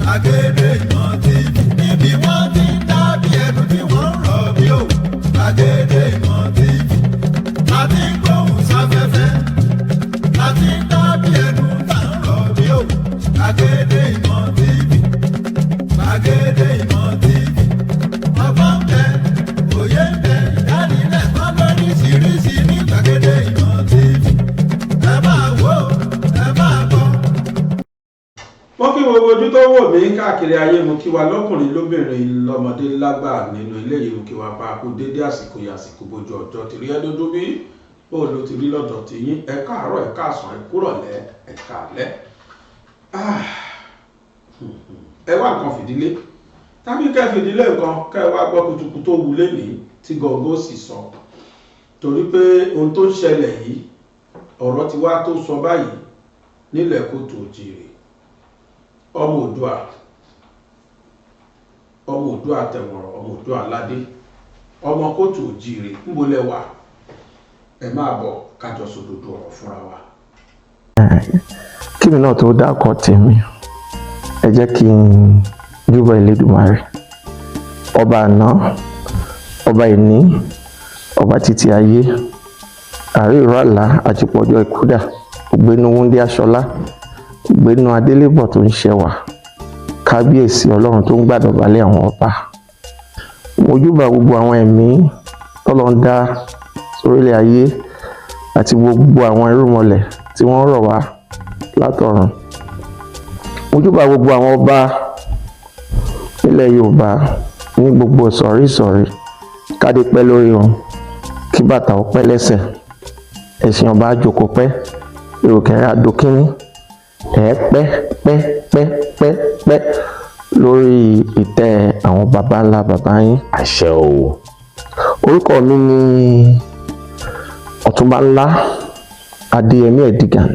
Gbàgede Ìmọ̀ TV, níbi wọ́n ti ń dábí ẹnu tí wọ́n ń rọ̀ bí òwú. Gbàgede Ìmọ̀ TV, láti ń gbóhùn sáfẹ́fẹ́, láti ń dábí ẹnu tá ń rọ̀ bí òwú. Gbàgede Ìmọ̀ TV, Gbàgede Ìmọ̀ TV, ọgbọ́n ń bẹ, òye ń bẹ, ìdánilẹ́kọ̀ọ́ lóríṣiríṣi ní Gbàgede Ìmọ̀ TV. Ẹ máa wò ó, ẹ máa gbọ́. Mo kí gbogbo ojú tó wò mí káàkiri ayé. Mo kí wa lọ́kùnrin, lóbìnrin, lọ́mọdé, lágbà nínú ilé yìí. Mo kí wa pa kú dédé àsìkò yìí. Àsìkò bójú ọjọ́ ti rí ẹdúdú bí bó ló ti rí lọ́dọ̀ tí yín. Ẹ káàárọ̀, ẹ káàsán, ẹ kúrọ̀lẹ́, ẹ káalẹ́. Ẹ wá nǹkan fìdílé tàbí kẹ́ fìdílé nǹkan, kẹ́ ẹ wá gbọ́ kutukutu tó wù lénìí tí gọ́ngọ́ sì sọ, torí pé ohun tó ń ṣẹlẹ̀ yìí, ọ̀rọ̀ ti wá tó sọ báyìí nílẹ̀ kóòtù òjìrè. Ọmọ Òdua, ọmọ Òdua tẹ̀wọ̀rọ̀, ọmọ Òdua aládé, ọmọ kóòtù òjìrè, ńbo lẹ wà? Ẹ máa bọ̀ kájọ sòdodo ọ̀rọ̀ fúnra wa. Kí mi náà tó dákọ̀ tèmi, ẹ jẹ́ kí n júbà Elédùmarè, ọba àná, ọba ìní, ọba títí ayé, àrí ìró àlá, àtìpọ̀jọ́ ìkúdà, ògbénu wúndí aṣọlá, ògbénu adélébọ̀ tó ń ṣẹwà, kábíyèsí Ọlọ́run tó ń gbàdọ̀bálẹ̀ àwọn ọba. Mojúbà gbogbo àwọn ẹ̀mí tọ́lọ́ ń dá sórílẹ̀ ayé àti gbogbo àwọn irúnmọlẹ̀ tí wọ́n rọ̀ wá látọ̀run. Mojúbà gbogbo àwọn ọba nílẹ̀ Yorùbá ní gbogbo ìsọ̀rí ìsọ̀rí. Kádé pẹ́ lórí wọn, kí bàtà ó pẹ́ lẹ́sẹ̀, ẹ̀sìn ọba àjòkó pẹ́, ìrùkẹ̀rẹ̀ àdókínní, ẹ̀ pẹ́ pẹ́ pẹ́ pẹ́ pẹ́ lórí ìtẹ́ àwọn baba ńlá baba yín. Àṣẹ o. Orúkọ mi ni Ọ̀túnba ńlá Adéyẹmí Ẹ̀dìgàn.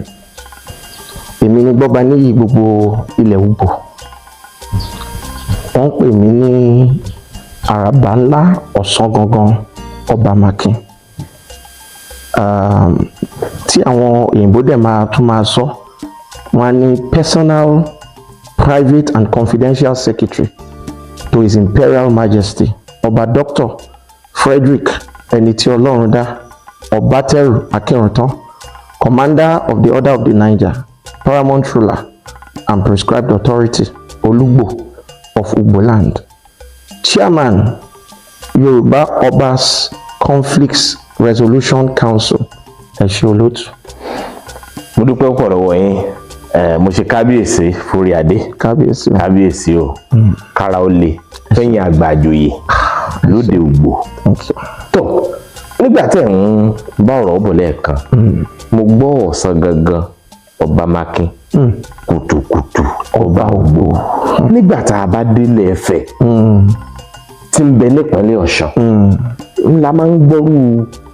Èmi ni gbọ́ba níyì gbogbo ilẹ̀ Ugbo. Wọ́n ń pè mí ní Àràbà ńlá ọ̀sán gangan ọba makin, tí àwọn òyìnbó dẹ̀ máa tún máa sọ, wọ́n á ní personal, private and confidential secretary to His Imperial Majesty Ọba Dr. Frederick ẹni tí Ọlọ́run dá Ọbátẹrù Akínrùntán, Commander of the Order of the Niger, paramount ruler and prescribed authority, Olugbo of Ugboland, chairman, Yorùbá Obas Conflicts Resolution Council. Ẹ ṣé, olóòtú. Mo dúpẹ́ púpọ̀ lọ́wọ́ yín. Mo ṣe kábíyèsí fúri adé. Kábíyèsí o. Kábíyèsí o, kára ó le fẹ́yìn àgbà àjòyè lóde Ògbò. Thank you. Tó nígbà tẹ̀ ń bá ọ̀rọ̀ bọ̀ lẹ́ẹ̀kan, mo gbọ́ ọ̀sán gangan ọba makin, kùtùkùtù ọba Ògbò. Nígbà tá a bá délé Ifẹ̀ tí ń bẹ nípínlẹ̀ Ọ̀ṣun, ńlá máa ń gbọ́rú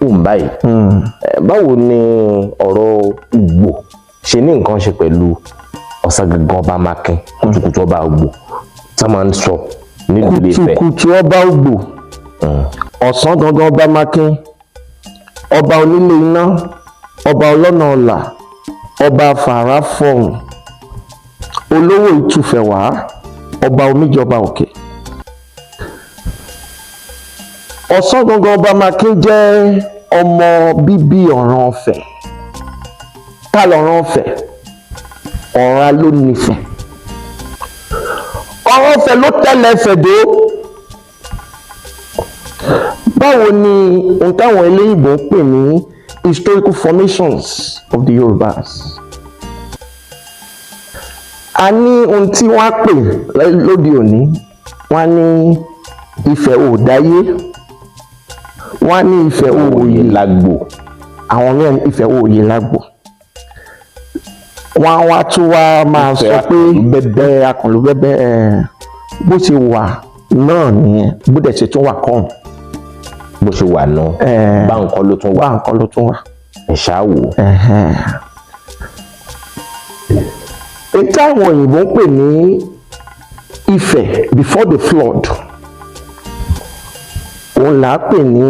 òun báyìí. Báwo ni ọ̀rọ̀ Ugbo ṣe ní nǹkan ṣe pẹ̀lú ọ̀sán gangan ọba makin, kùtùkùtù ọba Ògbò tí wọ́n máa ń sọ nílùú Ilé Ifẹ̀? Kùtùkùtù ọba Ògbò, ọ̀sán gangan ọba makin, ọba onílé iná, ọba ọlọ́nà ọ̀là, ọba fàrà fọ̀hùn, olówó ìtúfẹ̀wá, ọba omíjọba òkè. Ọ̀sán gangan ọba makin jẹ́ ọmọ bíbí Ọ̀ràn Ọ̀fẹ́. Tá lọ̀ràn Ọ̀fẹ́? Ọ̀ràn ló nífẹ̀ẹ́. Ọ̀ràn Ọ̀fẹ́ ló tẹ̀lé Ifẹ̀ dó. Báwo ni ohun táwọn eléyìnbó ń pè ní historical formations of the Yorùbás? A ní ohun tí wọ́n á pè lóde òní, wọ́n á ní Ifẹ̀ òòdáyé, wọ́n á ní Ifẹ̀ òòyè lágbo. Àwọn mìíràn, Ifẹ̀ òòyè lágbo. Wọ́n á wá tún wá máa Ifẹ̀ sọ pé bẹ́ẹ̀ akànlú bẹ́ẹ̀ ẹ̀ bó ṣe wà náà nìyẹn, bó dẹ̀ ṣe tún wà kàn. Bó ṣe wà nù bá nǹkan ló tún wà. Wà nǹkan ló tún wà. Ẹ̀ ṣáà wò. Ẹ̀hẹ́n. Èyí táwọn òyìnbó ń pè ní Ifẹ̀ before the flood, òun là á pè ní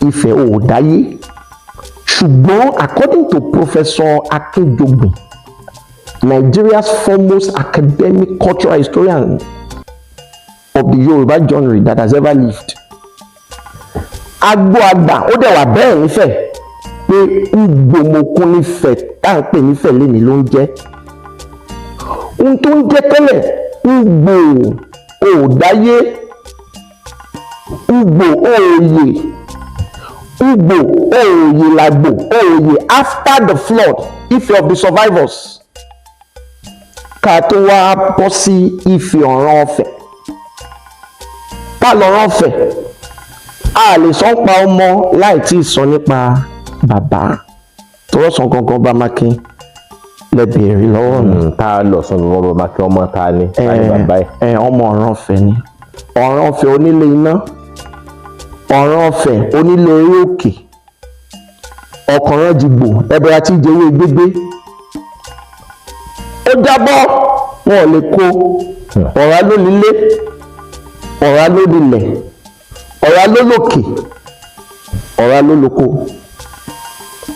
Ifẹ̀ òòdáyé. Ṣùgbọ́n according to Professor Akinjogbin, Nigeria's foremost academic cultural historian of the Yoruba genre that has ever lived. Agbo àgbà ó dẹ̀ wà bẹ́ẹ̀ nífẹ̀ẹ́ pé Ugbomokun nífẹ̀ẹ́ tá à ń pè nífẹ̀ẹ́ lénìí ló ń jẹ́. Ohun tó ń jẹ́ tẹ́lẹ̀, Ugbo òdáyé, Ugbo òòyè, Ugbo òòyè làgbò òòyè after the flood, Ife of the survivors, ká tó wá bọ́ sí Ife ọ̀ràn Ọ̀fẹ́. Ká lọ́rọ̀ Ọ̀fẹ́, a lè sọ nípa ọmọ láì tí ì sọ nípa bàbá tọrọsàn gangan bá mákin lẹ béèrè lọ́wọ́ mi. Tá a lọ sọ gbogbo bàbá kí ọmọ ta ni, ta ni bàbá ẹ? Ẹ ọmọ ọ̀ràn Ọ̀fẹ́ ni. Ọ̀ràn Ọ̀fẹ́ onílé iná, Ọ̀ràn Ọ̀fẹ́ onílé orí òkè, ọ̀kànràn jìgbò ẹbẹ̀rẹ̀ tí ìjẹwé gbégbé ó jábọ́, wọn ò lè kó. Ọ̀rá ló nílé, ọ̀rá ló nílẹ̀, ọ̀rá ló lòkè, ọ̀rá ló lóko.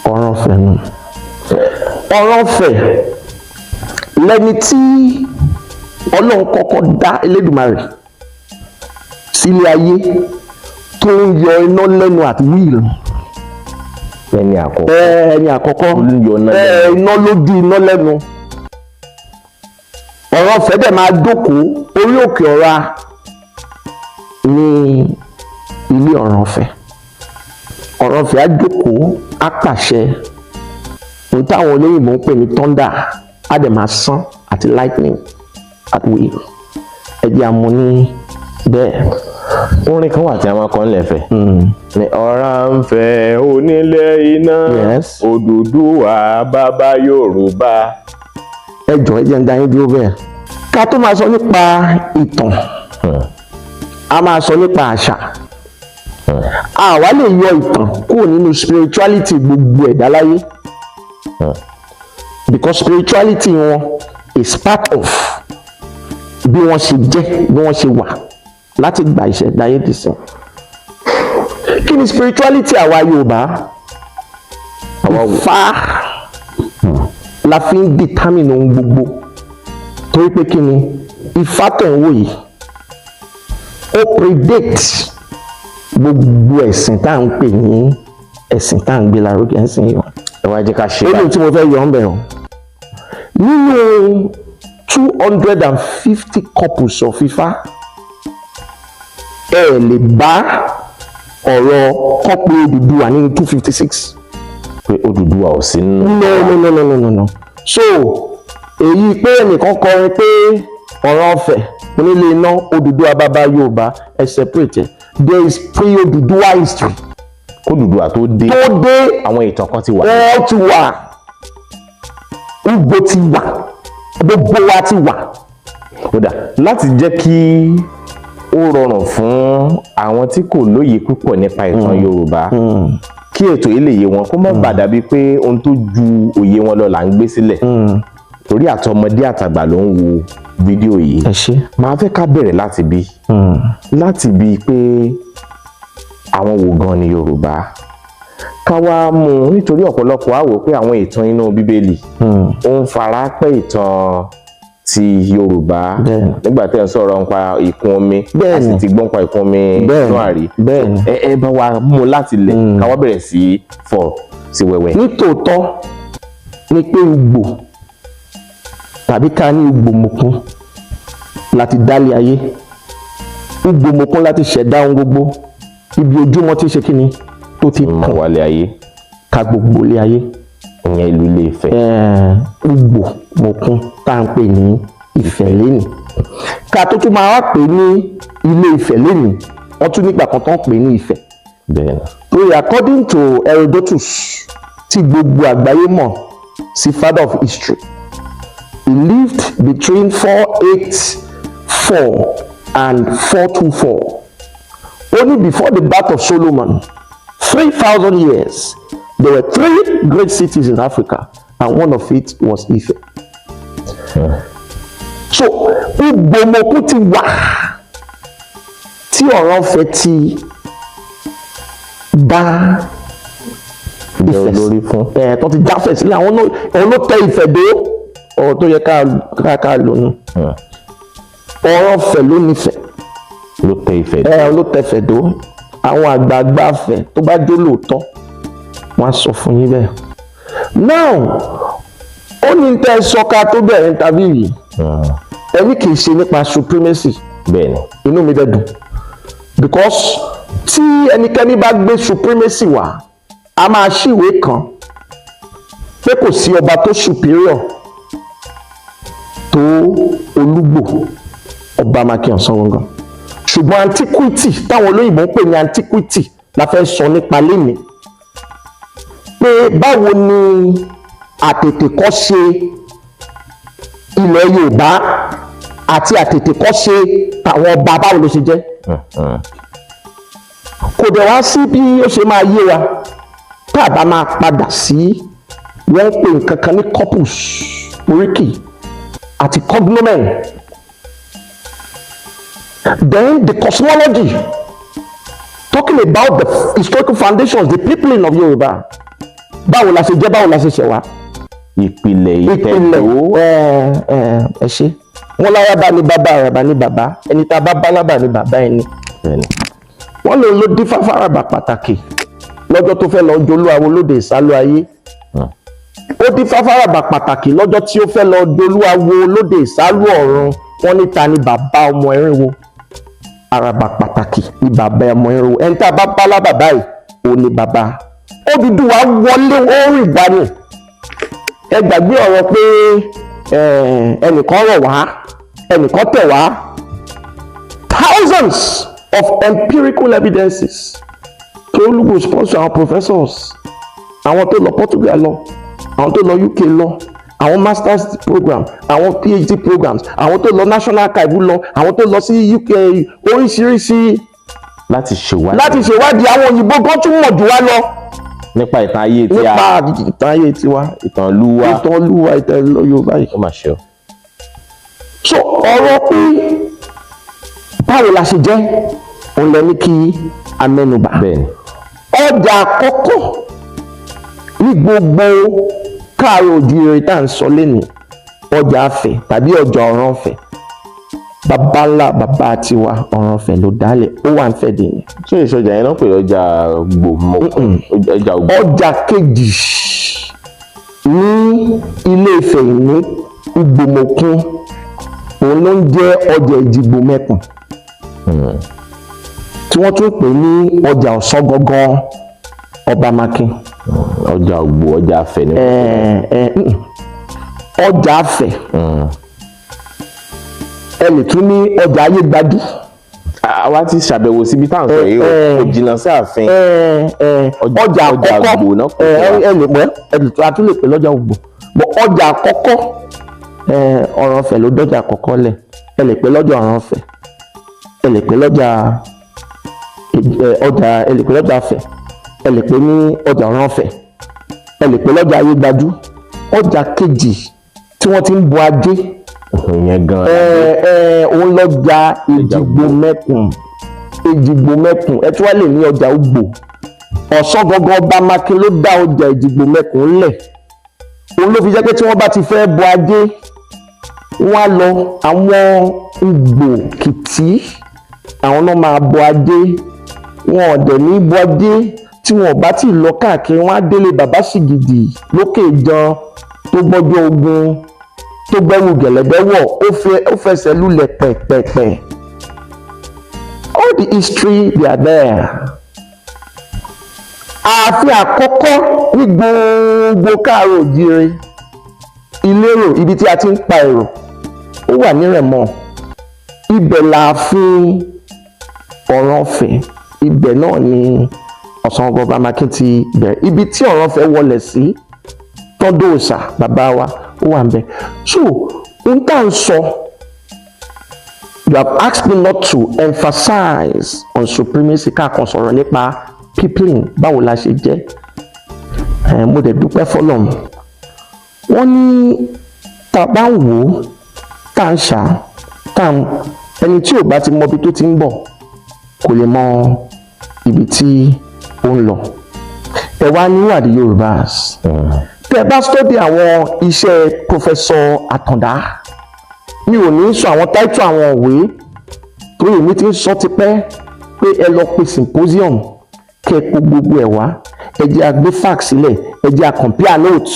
Ọ̀ràn Ọ̀fẹ́ nù. Ọ̀ràn Ọ̀fẹ́ lẹni tí Ọlọ́run kọ́kọ́ dá, Elédùmarè, sílé ayé tó ń yọ iná lẹ́nu at will. Ẹni àkọ́kọ́. Ẹni àkọ́kọ́. Ó ń yọ iná lẹ́nu. Iná lójú, iná lẹ́nu. Ọ̀ràn Ọ̀fẹ́ dẹ̀ máa jókòó orí òkè Ọ̀ra ní ilé Ọ̀ràn Ọ̀fẹ́. Ọ̀ràn Ọ̀fẹ́ á jókòó, á pàṣẹ ohun táwọn olóyìnbó ń pè ní thunder, á dẹ̀ máa sán àti lightning at will. Ẹ jẹ́ àmú ní bẹ́ẹ̀. Orin kan wà tí a máa kọ nílẹ̀ ní Ọ̀rànfẹ̀ onílé iná, Odùduwà bàbá Yorùbá. Ẹ jọ̀ọ́, ẹ jẹ́ ń dá yín dúró bẹ́ẹ̀. Ká tó máa sọ nípa ìtàn, a máa sọ nípa àṣà. A wá lè yọ ìtàn kúrò nínú spirituality gbogbo ẹ̀dá láyé, because spirituality wọn is part of bí wọ́n ṣe jẹ́, bí wọ́n ṣe wà láti gbà ìṣẹ̀dáyé dì sí. Kí ni spirituality àwa Yorùbá? Ifá la fi ń determine ohun gbogbo. Torí pé kí ni? Ifá tẹ̀ ń wò yìí, ó predate gbogbo ẹ̀sìn tá à ń pè ní ẹ̀sìn tá à ń gbé lárugẹ ń sìn yìí. Ẹ wá jẹ́ ká ṣe Ó ní ohun tí mo fẹ́ yọ ọ́ ń bẹ̀ o. Nínú 250 couples of Ifá, ẹ lè bá ọ̀rọ̀ kọ́pẹ́ Odùduwà nínú 256. Pé Odùduwà ò sí nínú. No, no, no, no, no, no, no. So èyí pé ẹnìkan kọrin pé ọ̀ràn Ọ̀fẹ́ onílé iná, Odùduwà bàbá Yorùbá, ẹ separate ẹ. There is pre-Odùduwà history. K'Odùduwà tó dé, tó dé, àwọn ìtàn kan ti wà. Wọ́n ti wà, Ugbo ti wà, gbogbo wa ti wà. Kódà láti jẹ́ kí ó rọrùn fún àwọn tí kò lóye púpọ̀ nípa ìtàn Yorùbá, kí ètò yìí lè yé wọn, kó má bàa dàbí pé ohun tó ju òye wọn lọ là ń gbé sílẹ̀, torí àtọmọdé àtàgbà ló ń wo fídíò yìí. Ẹ ṣe. Màá fẹ́ ká bẹ̀rẹ̀ láti bí pé àwọn wo gan ni Yorùbá, ká wá mú un, nítorí ọ̀pọ̀lọpọ̀ á wò pé àwọn ìtàn inú Bíbélì ó ń fara pẹ́ ìtàn ti Yorùbá. Nígbà tẹ́ ń sọ̀rọ̀ nípa ìkún omi, a sì ti gbọ́ nípa ìkún omi Nóà rí. Ẹ bá wa mú un láti lẹ̀, ká wá bẹ̀rẹ̀ sí fọ̀ sí wẹ́wẹ́. Nítòótọ́ ni pé Ugbo, tàbí ká ní Ugbòmòkun láti dálé ayé, Ugbòmòkun láti ṣẹ̀dá ohun gbogbo, ibi ojúmọ́ tí ṣe kí ni tó ti mọ̀ tàn wálé ayé ká gbogbo ilé ayé. Ìyẹn ìlú Ilé Ifẹ̀. Ugbòmòkun tá à ń pè ní Ifẹ̀ lénìí, ká tó tún máa wá pè ní Ilé Ifẹ̀ lénìí, wọ́n tún nígbà kan tó ń pè ní Ifẹ̀. Torí according to Herodotus, tí gbogbo àgbáyé mọ̀ sí father of history, he lived between 484 and 424. Only before the birth of Solomon, 3,000 years, there were three great cities in Africa, and one of it was Ife. So Ugbomokun ti wà tí ọ̀ràn Ifẹ̀ ti dá. Jẹ́ olórí fún. Ẹ̀ tó ti dáfẹ̀ sílẹ̀, àwọn ló tẹ Ifẹ̀ dó. Ọ̀rọ̀ tó yẹ ká lò nù. Ọ̀rọ̀ Ifẹ̀ ló nífẹ̀ẹ́. Ló tẹ Ifẹ̀. Ẹ ló tẹfẹ̀ dó. Àwọn àgbààgbà Ifẹ̀ tó bá jó lóòótọ́, wọ́n á sọ fún yín bẹ́ẹ̀. Now, ó ní tẹ́ ẹ sọ ká tó bẹ̀rẹ̀ interview yìí, ẹni kì í ṣe nípa supremacy. Bẹ́ẹ̀ ni. Inú mi dẹ̀ dùn, because tí ẹnikẹ́ni bá gbé supremacy wá, a máa ṣíwèé kan pé kò sí ọba tó superior tó Olúgbò, Ọba Makin Ọ̀sángangan. Ṣùgbọ́n antiquity, táwọn olóyìnbó ń pè ní antiquity, la fẹ́ sọ nípa lénìí, pé báwo ni àtètèkọ́ṣe ilẹ̀ Yorùbá àti àtètèkọ́ṣe àwọn ọba, báwo ló ṣe jẹ́. Kò dẹ̀ wá sí bí ó ṣe máa yé wa tá a bá máa padà sí, wọ́n ń pè nǹkan kan ní corpus, oríkì àti cognomen, then the cosmology, talking about the historical foundations, the peopling of Yorùbá. Báwo la ṣe jẹ́? Báwo la ṣe ṣẹ̀ wá? Ìpìlẹ̀. Ìpìlẹ̀. Ìtẹ̀dó. Ẹ ẹ ẹ ṣe wọn lárábà ní bàbá, àràbà ní bàbá ẹni, tá a bá bá lábà ní bàbá ẹni. Bẹ́ẹ̀ ni. Wọ́n lòun ló dífá fárabà pàtàkì lọ́jọ́ tó fẹ́ lọ jolúwawo lóde ìsálú ayé. Ó dífá fárabà pàtàkì lọ́jọ́ tí ó fẹ́ lọ jolúwawo lóde ìsálú ọ̀run. Wọ́n ní ta ni bàbá ọmọ ẹ̀rìnwó? Àràbà pàtàkì ni bàbá ọmọ ẹ̀rìnwó. Ẹni tá a bá bá lábà báyìí, òun ni bàbá. Odùduwà wọlé, ó rìn gbani. Ẹ gbàgbé ọ̀rọ̀ pé ẹnìkan rọ̀ wá, ẹnìkan tẹ̀ wá. Thousands of empirical evidences tó Olúgbò sponsor àwọn professors, àwọn tó lọ Portugal lọ, àwọn tó lọ UK lọ, àwọn masters program, àwọn PhD programs, àwọn tó lọ National Archive lọ, àwọn tó lọ sí UK, oríṣiríṣi. Láti ṣèwádìí. Láti ṣèwádìí. Àwọn òyìnbó gan tún mọ̀ jù wá lọ. Nípa ìtàn ayé tí a nípa ìtàn ayé tiwa. Ìtàn ìlú wa. Ìtàn olúwa, ìtàn Yorùbá yìí. Ó mà ṣe o. So ọ̀rọ̀ pé báwo la ṣe jẹ́, òun lẹ ní kí a mẹ́nubà. Bẹ́ẹ̀ ni. Ọjà àkọ́kọ́ ní gbogbo káàárọ̀ oòjíire tá à ń sọ lẹ́nu, ọjà Ifẹ̀ tàbí ọjà Ọ̀rànfẹ̀, bàbá ńlá bàbá tiwa Ọ̀rànfẹ̀ ló dálẹ̀, ó wà ń fẹ́ dè ní. Ṣé ìṣọjà yẹn náà pè lọ́jà gbòmọ, ọjà Ògbò? Ọjà kejì ní Ilé Ifẹ̀ ní Ìgbòmọ̀kun, òun ló ń jẹ́ ọjà Ìjìgbò Mẹ́kùn, tí wọ́n tún pè ní ọjà Ọ̀sán Gangan, Ọba Makin. Ọjà Ògbò, ọjà Ifẹ̀ ni. Ọjà Ifẹ̀, ẹ lè tún ní ọjà Ayégbadú. Àwa ti ṣàbẹ̀wò síbi tá à ń sọ yìí o. Kò jìnnà sí ààfin. Ọjà Ọjà àkọ́kọ́. Ògbò náà kò ẹ fún wa. Ẹ lè pẹ́, ẹ lè tún, a tún lè pè lọ́jà Ògbò bọ̀. Ọjà àkọ́kọ́, Ọ̀rànfẹ̀ ló dọ́jà àkọ́kọ́ lẹ̀. Ẹ lè pè lọ́jà Ọ̀rànfẹ̀, ẹ lè pè lọ́jà ọjà, ẹ lè pè lọ́jà Ifẹ̀, ẹ lè pè ní ọjà Ọ̀rànfẹ̀, ẹ lè pè lọ́jà Ayégbadú. Ọjà kejì tí wọ́n ti ń bọ ajé, Ìyẹn gan. Òun lọ́jà Èjìgbò Mẹ́kùn. Èjìgbò Mẹ́kùn, ẹ tún wá lè ní ọjà Ògbò. Ọ̀sán Gangan, Ọba Makin ló dá ọjà Èjìgbò Mẹ́kùn lẹ̀. Òun ló fi jẹ́ pé tí wọ́n bá ti fẹ́ bọ ajé, wọ́n á lọ àwọn Ìgbò Kìtì, àwọn náà máa bọ ajé. Wọn ò dẹ̀ ní bọ ajé tí wọn ò bá tí ì lọ káàkiri. Wọn á délé bàbá Sìgìdì lókè ìjan tó gbọ́jọ́ ogun, tó gbẹ́rù gẹ̀lẹ́dẹ́ wọ̀, ó fẹsẹ̀ lulẹ̀ pẹ̀pẹ̀pẹ̀. All the history, they are there. Ààfin àkọ́kọ́ ní gbogbo káàárọ̀ òjíire, Ìlérò, ibi tí a ti ń pa èrò, ó wà ní Rẹ̀mọ. Ibẹ̀ làáfin Ọ̀rànfẹ̀, ibẹ̀ náà ni Ọ̀sán Ọba Makin ti bẹ̀rẹ̀. Ibi tí Ọ̀rànfẹ̀ wọlé sí tọ́dọ̀ òòṣà bàbá wa, ó wà ń bẹ̀. So n tá à ń sọ, you have asked me not to emphasize on supremacy, ká kàn sọ̀rọ̀ nípa peopling, báwo la ṣe jẹ́. Mo dẹ̀ dúpẹ́ fọlọ́run. Wọ́n ní tá a bá ń wò ó, tá à ń ṣá, tá à ń, ẹni tí ò bá ti mọ ibi tó ti ń bọ̀ kò lè mọ ibi tí ó ń lọ. Ẹ wá ní wàdí Yorùbá. Tẹ́ ẹ bá wo Tẹ́ bá study àwọn iṣẹ́ Professor Àtàndá, mi ò ní sọ àwọn title àwọn òwe, torí èmi ti ń sọ tipẹ́ pé ẹ lọ pe symposium, kẹ́ ẹ kó gbogbo ẹ̀ wá, ẹ jẹ́ a gbé facts sílẹ̀, ẹ jẹ́ a compare notes.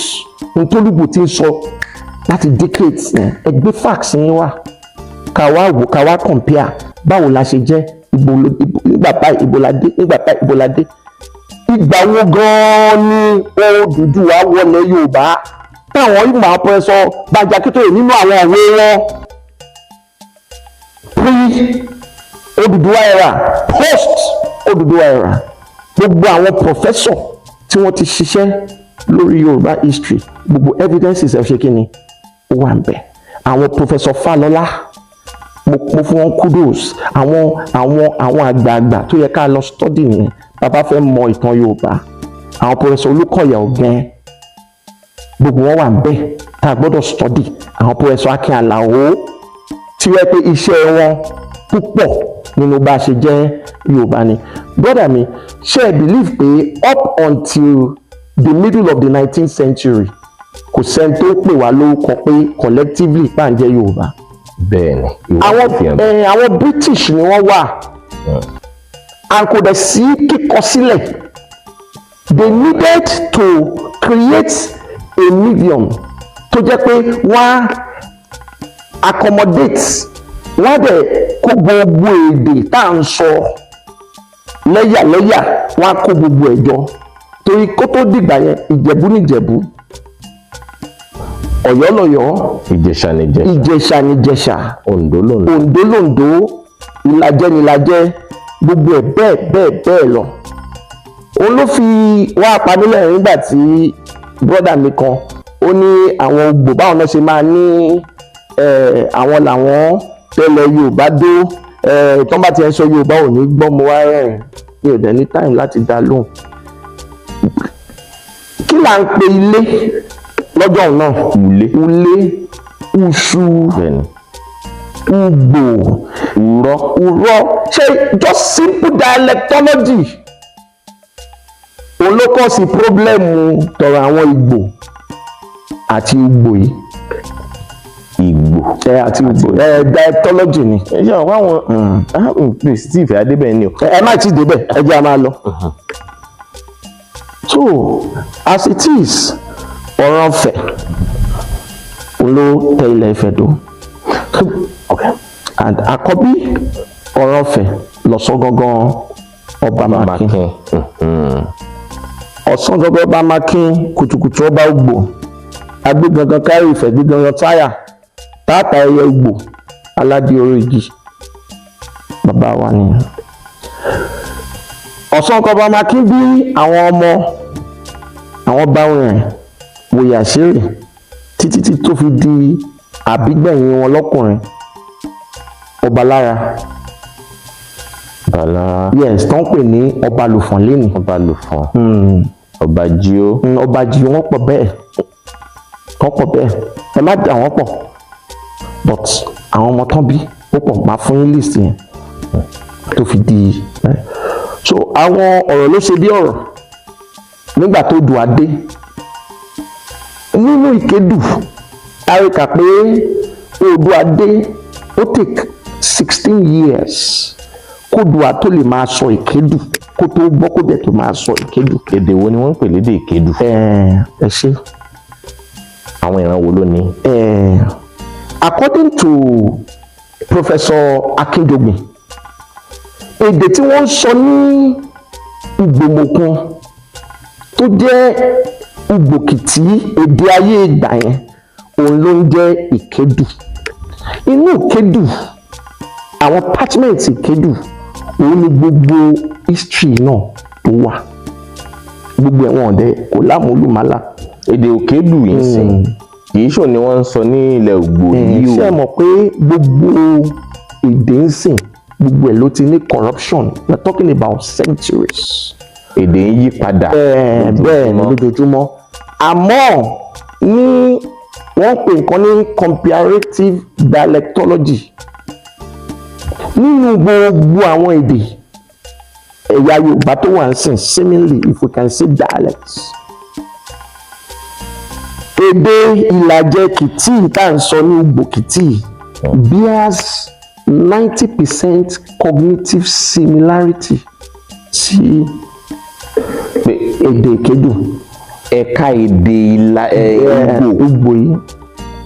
Ntólùgbò ti ń sọ láti decades yẹn, ẹ gbé facts yín wá, ká wá wò, ká wá compare báwo la ṣe jẹ́, ibo nígbà báyìí, ibo la dé, nígbà báyìí, ibo la dé. Ìgbà wo gan-an ni Odùduwà wọlé Yorùbá, táwọn ìmọ̀ àpẹẹsọ Bánjí Akíntóyè nínú àwọn òwe wọn, pre Odùduwà era, post Odùduwà era, gbogbo àwọn professor tí wọ́n ti ṣiṣẹ́ lórí Yorùbá history, gbogbo evidences ẹ̀ ṣe kí ni, ó wà ń bẹ̀. Àwọn Professor Fálọlá, mo fún wọn kudos. Àwọn àgbààgbà tó yẹ ká lọ study nìyẹn, bàbá fẹ́ mọ ìtàn Yorùbá. Àwọn Professor Olúkọ̀yà Ọ̀gẹ́n, gbogbo wọn wà ń bẹ̀ tá a gbọ́dọ̀ study. Àwọn Professor Akin Àlàó, tí wọ́n pé iṣẹ́ wọn púpọ̀ nínú bá a ṣe jẹ́ Yorùbá ni. Brother mi, ṣé ẹ believe pé up until the middle of the 19th century, kò sẹ́ni tó pè wá lórúkọ pé collectively pà ń jẹ́ Yorùbá? Bẹ́ẹ̀ ni, ìwádìí Àwọn fi hàn bẹ́ẹ̀. Àwọn British ni wọ́n wà and kò dẹ̀ sí kíkọ sílẹ̀. They needed to create a medium tó jẹ́ pé wọ́n á accommodate, wọ́n á dẹ̀ kó gbogbo èdè tá à ń sọ lẹ́yàlẹ́yà, wọ́n á kó gbogbo ẹ̀ jọ, torí kó tó dìgbà yẹn, Ìjẹ̀bú níjẹ̀bú, Ọ̀yọ́ lọ̀yọ́, Ìjẹ̀ṣà ní Ìjẹ̀ṣà, Ìjẹ̀ṣà níjẹ̀ṣà, Oǹdó lòǹdó, Oǹdó lòǹdó, Ìlàjẹ nílàjẹ, gbogbo ẹ̀ bẹ́ẹ̀ bẹ́ẹ̀ bẹ́ẹ̀ lọ. Òun ló fi wá pamílẹ̀ nígbà tí brother mi kan, ó ní àwọn Ògbò, báwọn náà ṣe máa ní àwọn làwọn tẹ́lẹ̀ Yorùbá dó tó bá ti ń sọ Yorùbá ò ní gbọ́. Mo wá rẹ́rìn, mi ò dẹ̀ ní time láti dá lóhùn. Kí là ń pe ilé lọ́jọ́ òun náà? Ulé. Ulé, uṣu, Bẹ́ẹ̀ni. Ugbò, Urọ́. Urọ́. Ṣé just simple dialectology, òun ló kọ́ sí problem tọrọ àwọn Ìgbò àti Ugbò yìí. Ìgbò. Ẹ àti Ugbò, ẹ dialectology ni. Ẹ ṣe àwọn àwọn please, tí ìfẹ́ adébẹ̀ ni o. Ẹ má ti débẹ̀, ẹ jẹ́ a máa lọ. So as it is, ọ̀rọ̀ Ifẹ̀, òun ló tẹ ilẹ̀ Ifẹ̀ dó. And àkọ́bí ọ̀rọ̀ Ifẹ̀ lọ́sọ̀ gangan, ọba Makin. Makin. Ọ̀sán gangan ọba Makin, kùtùkùtù ọba Ògbò, agbégangan kárí Ifẹ̀, gbégangan táyà tààtà ẹyẹ Ògbò, aládé orí igi, bàbá wa ni. Ọ̀sán gangan ọba Makin bí àwọn ọmọ, àwọn báwọn rìn wòye àṣírí títí tí tó fi di àbígbẹ̀yìn wọn lọ́kùnrin, Ọbalára. Bàlá. Yes, tó ń pè ní Ọba Lùfọ̀n lẹ́nu. Ọba Lùfọ̀n. Ọba Jíó. Ọba jí, wọ́n pọ̀ bẹ́ẹ̀, wọ́n pọ̀ bẹ́ẹ̀, ẹ má dà wọ́n pọ̀, but àwọn ọmọ tán bí ó pọ̀, máa fún yín list yẹn tó fi di. So àwọn ọ̀rọ̀ ló ṣe bí ọ̀rọ̀ nígbà tó dùn adé nínú ìkédù, a rí kà pé Oòduà dé, ó take 16 years kódùà tó lè máa sọ ìkédù, kó tó gbọ́, kó dẹ̀ tó máa sọ ìkédù. Èdè wo ni wọ́n ń pè lédè Ìkédù? Ẹ ẹ ṣe. Àwọn ìran wo ló ní? According to Professor Akinjogbin, èdè tí wọ́n ń sọ ní Ìgbòmòkun, tó jẹ́ Ìgbòkìtì, èdè ayé ìgbà yẹn, òun ló ń jẹ́ Ìkédù. Inú Ìkédù, àwọn parchment Ìkédù, òun ni gbogbo history náà tó wà, gbogbo ẹ̀wọ̀n ọ̀dẹ kò lámúlùmálà. Èdè Òkèdù yìí sìn, kì í ṣò ni wọ́n ń sọ ní ilẹ̀ Ògbò yìí o. Ṣé ẹ mọ̀ pé gbogbo èdè ń sìn, gbogbo ẹ̀ ló ti ní corruption? We are talking about centuries. Èdè ń yí padà Bẹ́ẹ̀ ni, lójoojúmọ́. Àmọ́ ní wọ́n pè nǹkan ní comparative dialectology, nínú gbogbo àwọn èdè ẹ̀yà Yorùbá tó wà ń sìn, seemingly, if we can say dialects, Èdè Ìlàjẹ Kìtì tá à ń sọ ní Ugbòkìtì bears 90% cognitive similarity sí Pé èdè Ìkédù. Ẹ̀ka èdè ìlà Ìgbò Ugbo yìí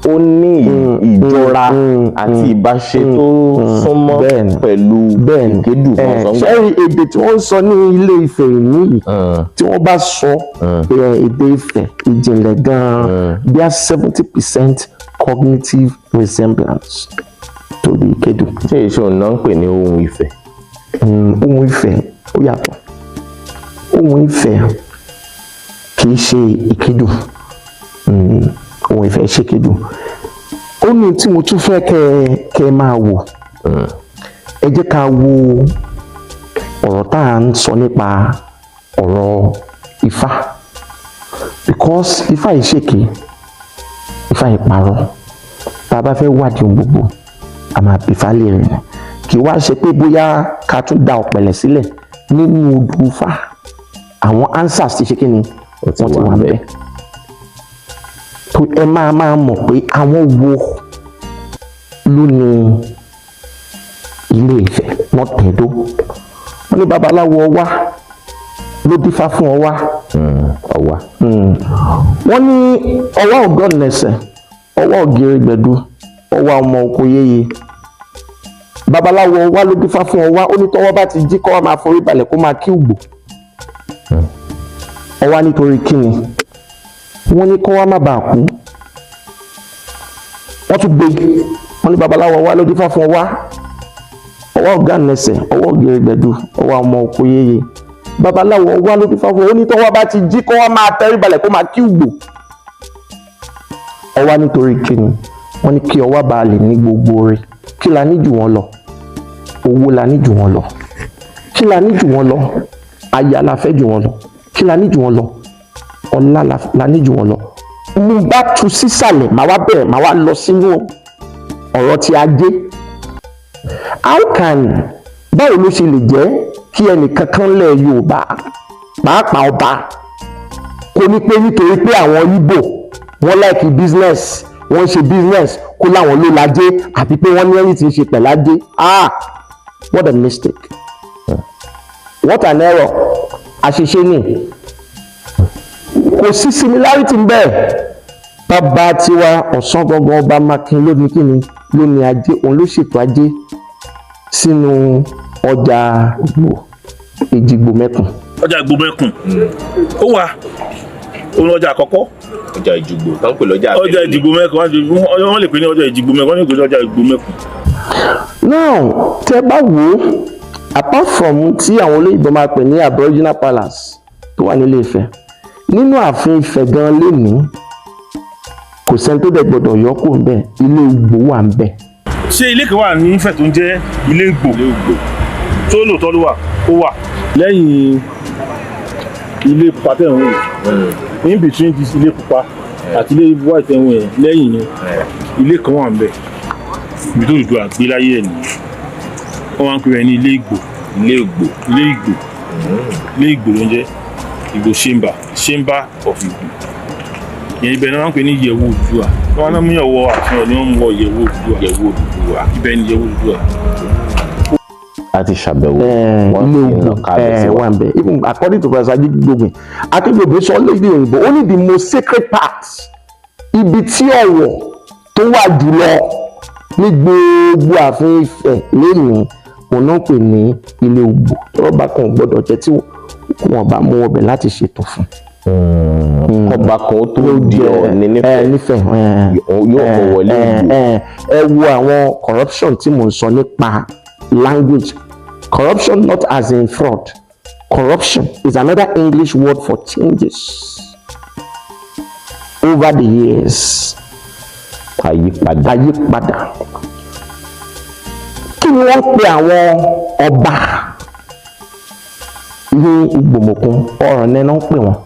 ó ní ìjọra àti ìbáṣe tó súnmọ́ pẹ̀lú Ìkédù. Ṣé èdè tí wọ́n ń sọ ní Ilé Ifẹ̀ ìní yìí, tí wọ́n bá sọ èdè Ifẹ̀ ìjìnlẹ̀ gan-an, bears 70% cognitive resemblance to the Ìkédù. Ṣé èso náà ń pè ní ohun Ifẹ̀? Ohun Ifẹ̀ ó yàtọ̀. Ohun Ifẹ̀ kì í ṣe Ìkédù. Ohun Ifẹ̀ ṣe Ìkédù. Ó ní tí mo tún fẹ́ kẹ́ ẹ máa wò. Ẹ jẹ́ ká wo ọ̀rọ̀ tá à ń sọ nípa ọ̀rọ̀ Ifá, because Ifá yìí ṣèké, Ifá yìí parọ́. Tá a bá fẹ́ wádìí ohun gbogbo, a máa bi Ifá léèrè ni. Kì í wá ṣe pé bóyá ká tún da ọ̀pẹ̀lẹ̀ sílẹ̀ nínú odù Ifá. Àwọn answers ti ṣe kí ni, Ó ti wọ́n ti wà wà ńbẹ̀. ńbẹ̀. Tó ẹ máa mọ̀ pé àwọn wo ló ní Ilé Ifẹ̀. Wọ́n tẹ̀dó, wọ́n ní babaláwo Ọwá ló dífá fún Ọwá. Ọwá. Wọ́n ní Ọwá ọ̀gọ́nẹsẹ̀, Ọwá ògiri gbẹ̀du, Ọwá ọmọ oko yéye. Babaláwo Ọwá ló dífá fún Ọwá. Ó ní tọ́wọ́ bá ti jí, kọ́ wá máa forí balẹ̀, kó máa kí Ùgbò. Ọwá nítorí kíni? Wọ́n ní kọ́ wá má bàa kú. Wọ́n tún gbé, wọ́n ní babaláwo Ọwá ló dífá fún Ọwá, Ọwá ọ̀gánẹsẹ̀, Ọwá ògiri gbẹ̀du, Ọwá ọmọ oko yéye. Babaláwo Ọwá ló dífá fún. Ó ní tọ́wọ́ bá ti jí, kọ́ wá máa tẹrí balẹ̀, kó máa kí Ùgbò. Ọwá nítorí kíni? Wọ́n ní kí Ọwá bá lè ní gbogbo rẹ̀. Kí la ní jù wọ́n lọ? Owó la ní jù wọ́n lọ. Kí la ní jù wọ́n lọ? Aya la fẹ́ jù wọ́n lọ. Kí la ní jù wọ́n lọ? Ọlá la ní jù wọ́n lọ. Mo bá tu sísàlẹ̀, màá wá bẹ̀rẹ̀, màá wá lọ sínú ọ̀rọ̀ tí ajé. How can, báwo ló ṣe lè jẹ́ kí ẹnìkankan lẹ̀ Yorùbá, pàápàá ọba, kó ní pé nítorí pé àwọn Ìgbò wọ́n like business, wọ́n ń ṣe business, kó láwọn ló lajé, àbí pé wọ́n ní ẹni tí ń ṣe pẹ̀lájé? Ah, what a mistake, what an error! Àṣìṣe ni. Kò sí similarity ń bẹ́ẹ̀. Bàbá tiwa ọ̀sán gangan, Ọba Makin, ló ní kíni, ló ní ajé. Òun ló ṣètò ajé sínú ọjà Èjìgbò Mẹ́kùn. Ọjà Ìgbòmẹ̀kùn ó wà, òun ọjà àkọ́kọ́. Ọjà Ìjùgbò tó ń pè lọ́jà. Ọjà Ìjìgbò Mẹ́kùn, wọ́n lè pè ní ọjà Ìjìgbò Mẹ́kùn, wọ́n lè pè ní ọjà Ìgbòmẹ̀kùn. Now, tẹ bá wò ó, apart from tí àwọn olóyìnbó máa pè ní Aboriginal Palace tó wà nílé Ifẹ̀, nínú ààfin Ifẹ̀ gan lénìí, kò sẹ́ni tó dẹ̀ gbọ́dọ̀ yọ kó ńbẹ̀, ilé Ìgbò wà ńbẹ̀. Ṣé ilé kan wà ní Ifẹ̀ tó ń jẹ́ ilé Ìgbò tó lóòótọ́ ló wà? Ó wà lẹ́yìn ilé pupa tẹ̀ ń wò yìí. In between this ilé pupa àti ilé white tẹ̀ ń wò yẹn, lẹ́yìn yẹn, ilé kan wà ńbẹ̀, ibi tó Odùduwà gbé láyé ẹ̀ nìyẹn. Wọ́n máa ń pè é ní ilé Ìgbò. Ilé Ìgbò. Ilé Ìgbò, ilé Ìgbò ló ń jẹ́ Ìgbò chamber, chamber of Ìgbò yẹn. Ibẹ̀ ni wọ́n máa ń pè ní ìyẹ̀wò Odùduwà. Wọ́n náà mú ìyẹ̀wò àfihàn ni wọ́n mú wọ ìyẹ̀wò Odùduwà. Ìyẹ̀wò Odùduwà. Ibẹ̀ ni ìyẹ̀wò Odùduwà. A ti ṣàbẹ̀wò. Ilé Wọ́n fi Ìgbò nà kábẹ̀ sí wa. Wà ńbẹ̀. Even according to Professor Akíngbògbìn, Akíngbògbìn sọ lédè òyìnbó, ó ní the most sacred part, ibi tí ọ̀wọ̀ tó wà jùlọ ní gbogbo ààfin Ifẹ̀ lénìí, òun náà pè ní ilé Ògbò. Rọ́bà kan ò gbọ́dọ̀ jẹ́ tí wọ́n bá mú ọbẹ̀ láti ṣètò fún. Kọba kan ó tó di Ọọ̀ni nífẹ̀ẹ́, nífẹ̀ẹ́ yóò kọ wọlé Ìgbò. Ẹ wo àwọn corruption tí mò ń sọ nípa language corruption, not as in fraud. Corruption is another English word for changes over the years. Àyípadà. Àyípadà. Kí ni wọ́n pe àwọn ọba ní Ìgbòmọ̀kun? Ọ̀rọ̀ ní náà ń pè wọ́n.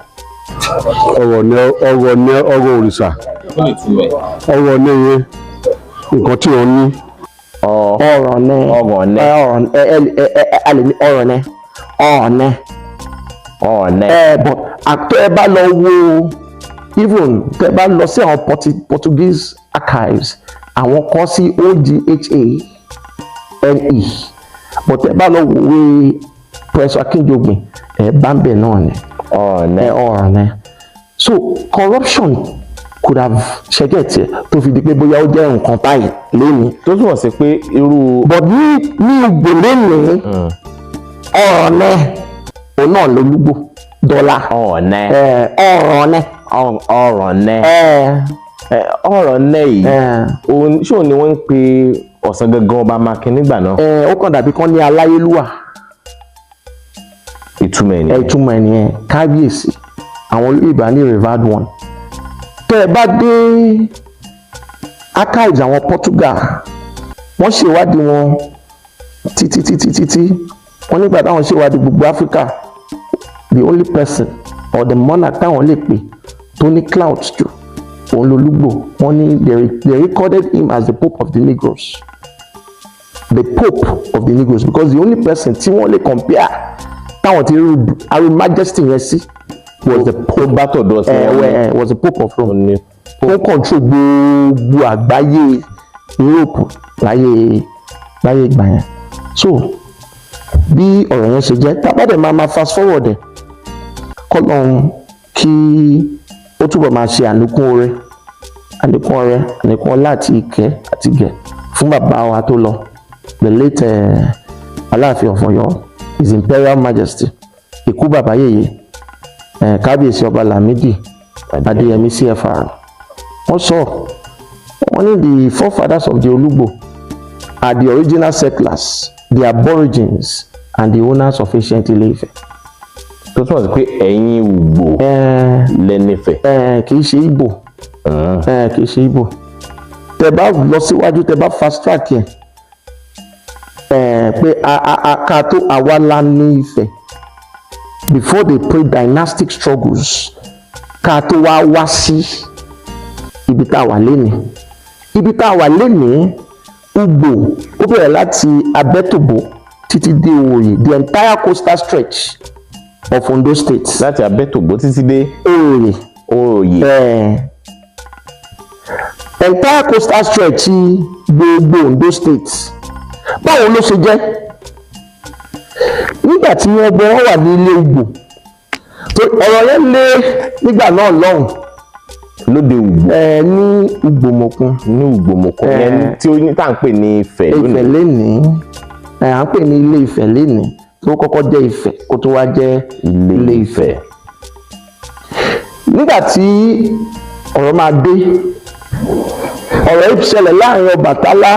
Ọ̀rọ̀ ní, ọ̀rọ̀ ní, ọ̀rọ̀ òrìṣà. Kí ni ìtumọ̀ ẹ̀? Ọ̀rọ̀ ní yẹn, nǹkan tí wọ́n ní. Ọ̀rọ̀ ní. Ọ̀rọ̀ ní. Ọ̀rọ̀ ẹ ẹ ẹ ẹ a lè ní ọ̀rọ̀ ní, ọ̀rọ̀ ní. Ọ̀ọ̀nẹ́. Ẹ bọ̀ àtọ́, ẹ bá lọ wo Even tẹ́ bá lọ sí àwọn Portuguese archives, àwọn kọ sí Oghane, but tẹ́ bá lọ wòwe Professor Akinjogbin, ẹ bá ń bẹ̀ náà ni. Ọ̀ọ̀nẹ́. Ẹ, ọ̀ràn. So corruption could have ṣẹ́gẹ̀ tiẹ̀ tó fi di pé bóyá ó jẹ́ nǹkan báyìí lónìí. Tó túmọ̀ sí pé irú But ní Ìgbò lónìí, ọ̀ọ̀nẹ́ òun náà lolúgbò dọ́là. Ọ̀ọ̀nẹ́. Ẹ, ọ̀ọ̀nẹ́. Ọ̀rọ̀nẹ́. Ẹ. Ọ̀rọ̀nẹ́ yìí, ẹ òun ṣóun ni wọ́n ń pe ọ̀sán gangan ọba Makin nígbà náà? Ẹ, ó kàn dàbí kán ní aláyélúwà. Ìtumọ̀ ẹ̀ Ẹ, nìyẹn. ìtumọ̀ ẹ̀ nìyẹn, kábíyèsí. Àwọn olóyìnbá ní revered one. Tẹ́ ẹ bá dé archives àwọn Portugal, wọ́n ṣèwádìí wọn títí títí títí. Wọ́n nígbà táwọn ṣèwádìí gbogbo Africa, the only person or the monarch táwọn lè pè tó ní clout jù, òun lolúgbò. Wọ́n ní they recorded him as the Pope of the Negroes, the Pope of the Negroes, because the only person tí wọ́n lè compare táwọn ti rí arú majesty yẹn sí was the Tó Pope. bá tọ̀dọ̀ sí wọn. Was the Pope of Rome ní tó control gbogbo àgbáyé Europe láyé ìgbà yẹn. So bí ọ̀rọ̀ yẹn ṣe jẹ́, tá a bá dẹ̀ máa fast forward ẹ̀, kọ́lọ́hún kí ó túbọ̀ máa ṣe àlékún oore, àlékún ọrẹ, àlékún ọlá àti ìkẹ́ àti ìgẹ̀ fún bàbá wa tó lọ, the late Aláàfin of Ọ̀yọ́, His Imperial Majesty, ikú bàbá yèyé, Kábíyèsí Ọba Lámìdí Adéyẹmí CFR. Wọ́n sọ, wọ́n ní the forefathers of the Olugbo are the original settlers, the aborigines and the owners of ancient Ilé-Ifẹ̀. Tó túmọ̀ sí pé ẹ̀yin Ugbo lẹ́nífẹ̀ẹ́. Kì í ṣe Ìgbò, kì í ṣe Ìgbò. Tẹ́ bá lọ síwájú, tẹ́ bá fast track yẹn, pé a ká tó àwa la ní Ifẹ̀ before the pre-dynastic struggles, ká tó wá wá sí ibi tá a wà lénìí. Ibi tá a wà lénìí, Ugbo, ó bẹ̀rẹ̀ láti Abẹ́tòbó títí dé Òòyè, the entire coastal stretch of Ondo State. Láti Abẹ́tògbó títí dé Òòyè. Òòyè. Entire coastal stretch gbogbo Ondo State. Báwo ló ṣe jẹ́? Nígbà tí wọ́n gbọ́, wọ́n wà ní ilé Ugbo tó ọ̀rọ̀ yẹn lé nígbà náà lọ́hùn. Lóde Ugbo. Ní Ugbòmọ̀kun. Ní Ugbòmọ̀kun yẹn tí ó ní tá à ń pè ní Ifẹ̀ Ifẹ̀ lónìí. Lénìí, à ń pè ní Ilé Ifẹ̀ lénìí, tó kọ́kọ́ jẹ́ Ifẹ̀ kó tó wá jẹ́ Ilé Ifẹ̀. Nígbà tí ọ̀rọ̀ máa dé, ọ̀rọ̀ yìí ṣẹlẹ̀ láàrin Ọbàtálá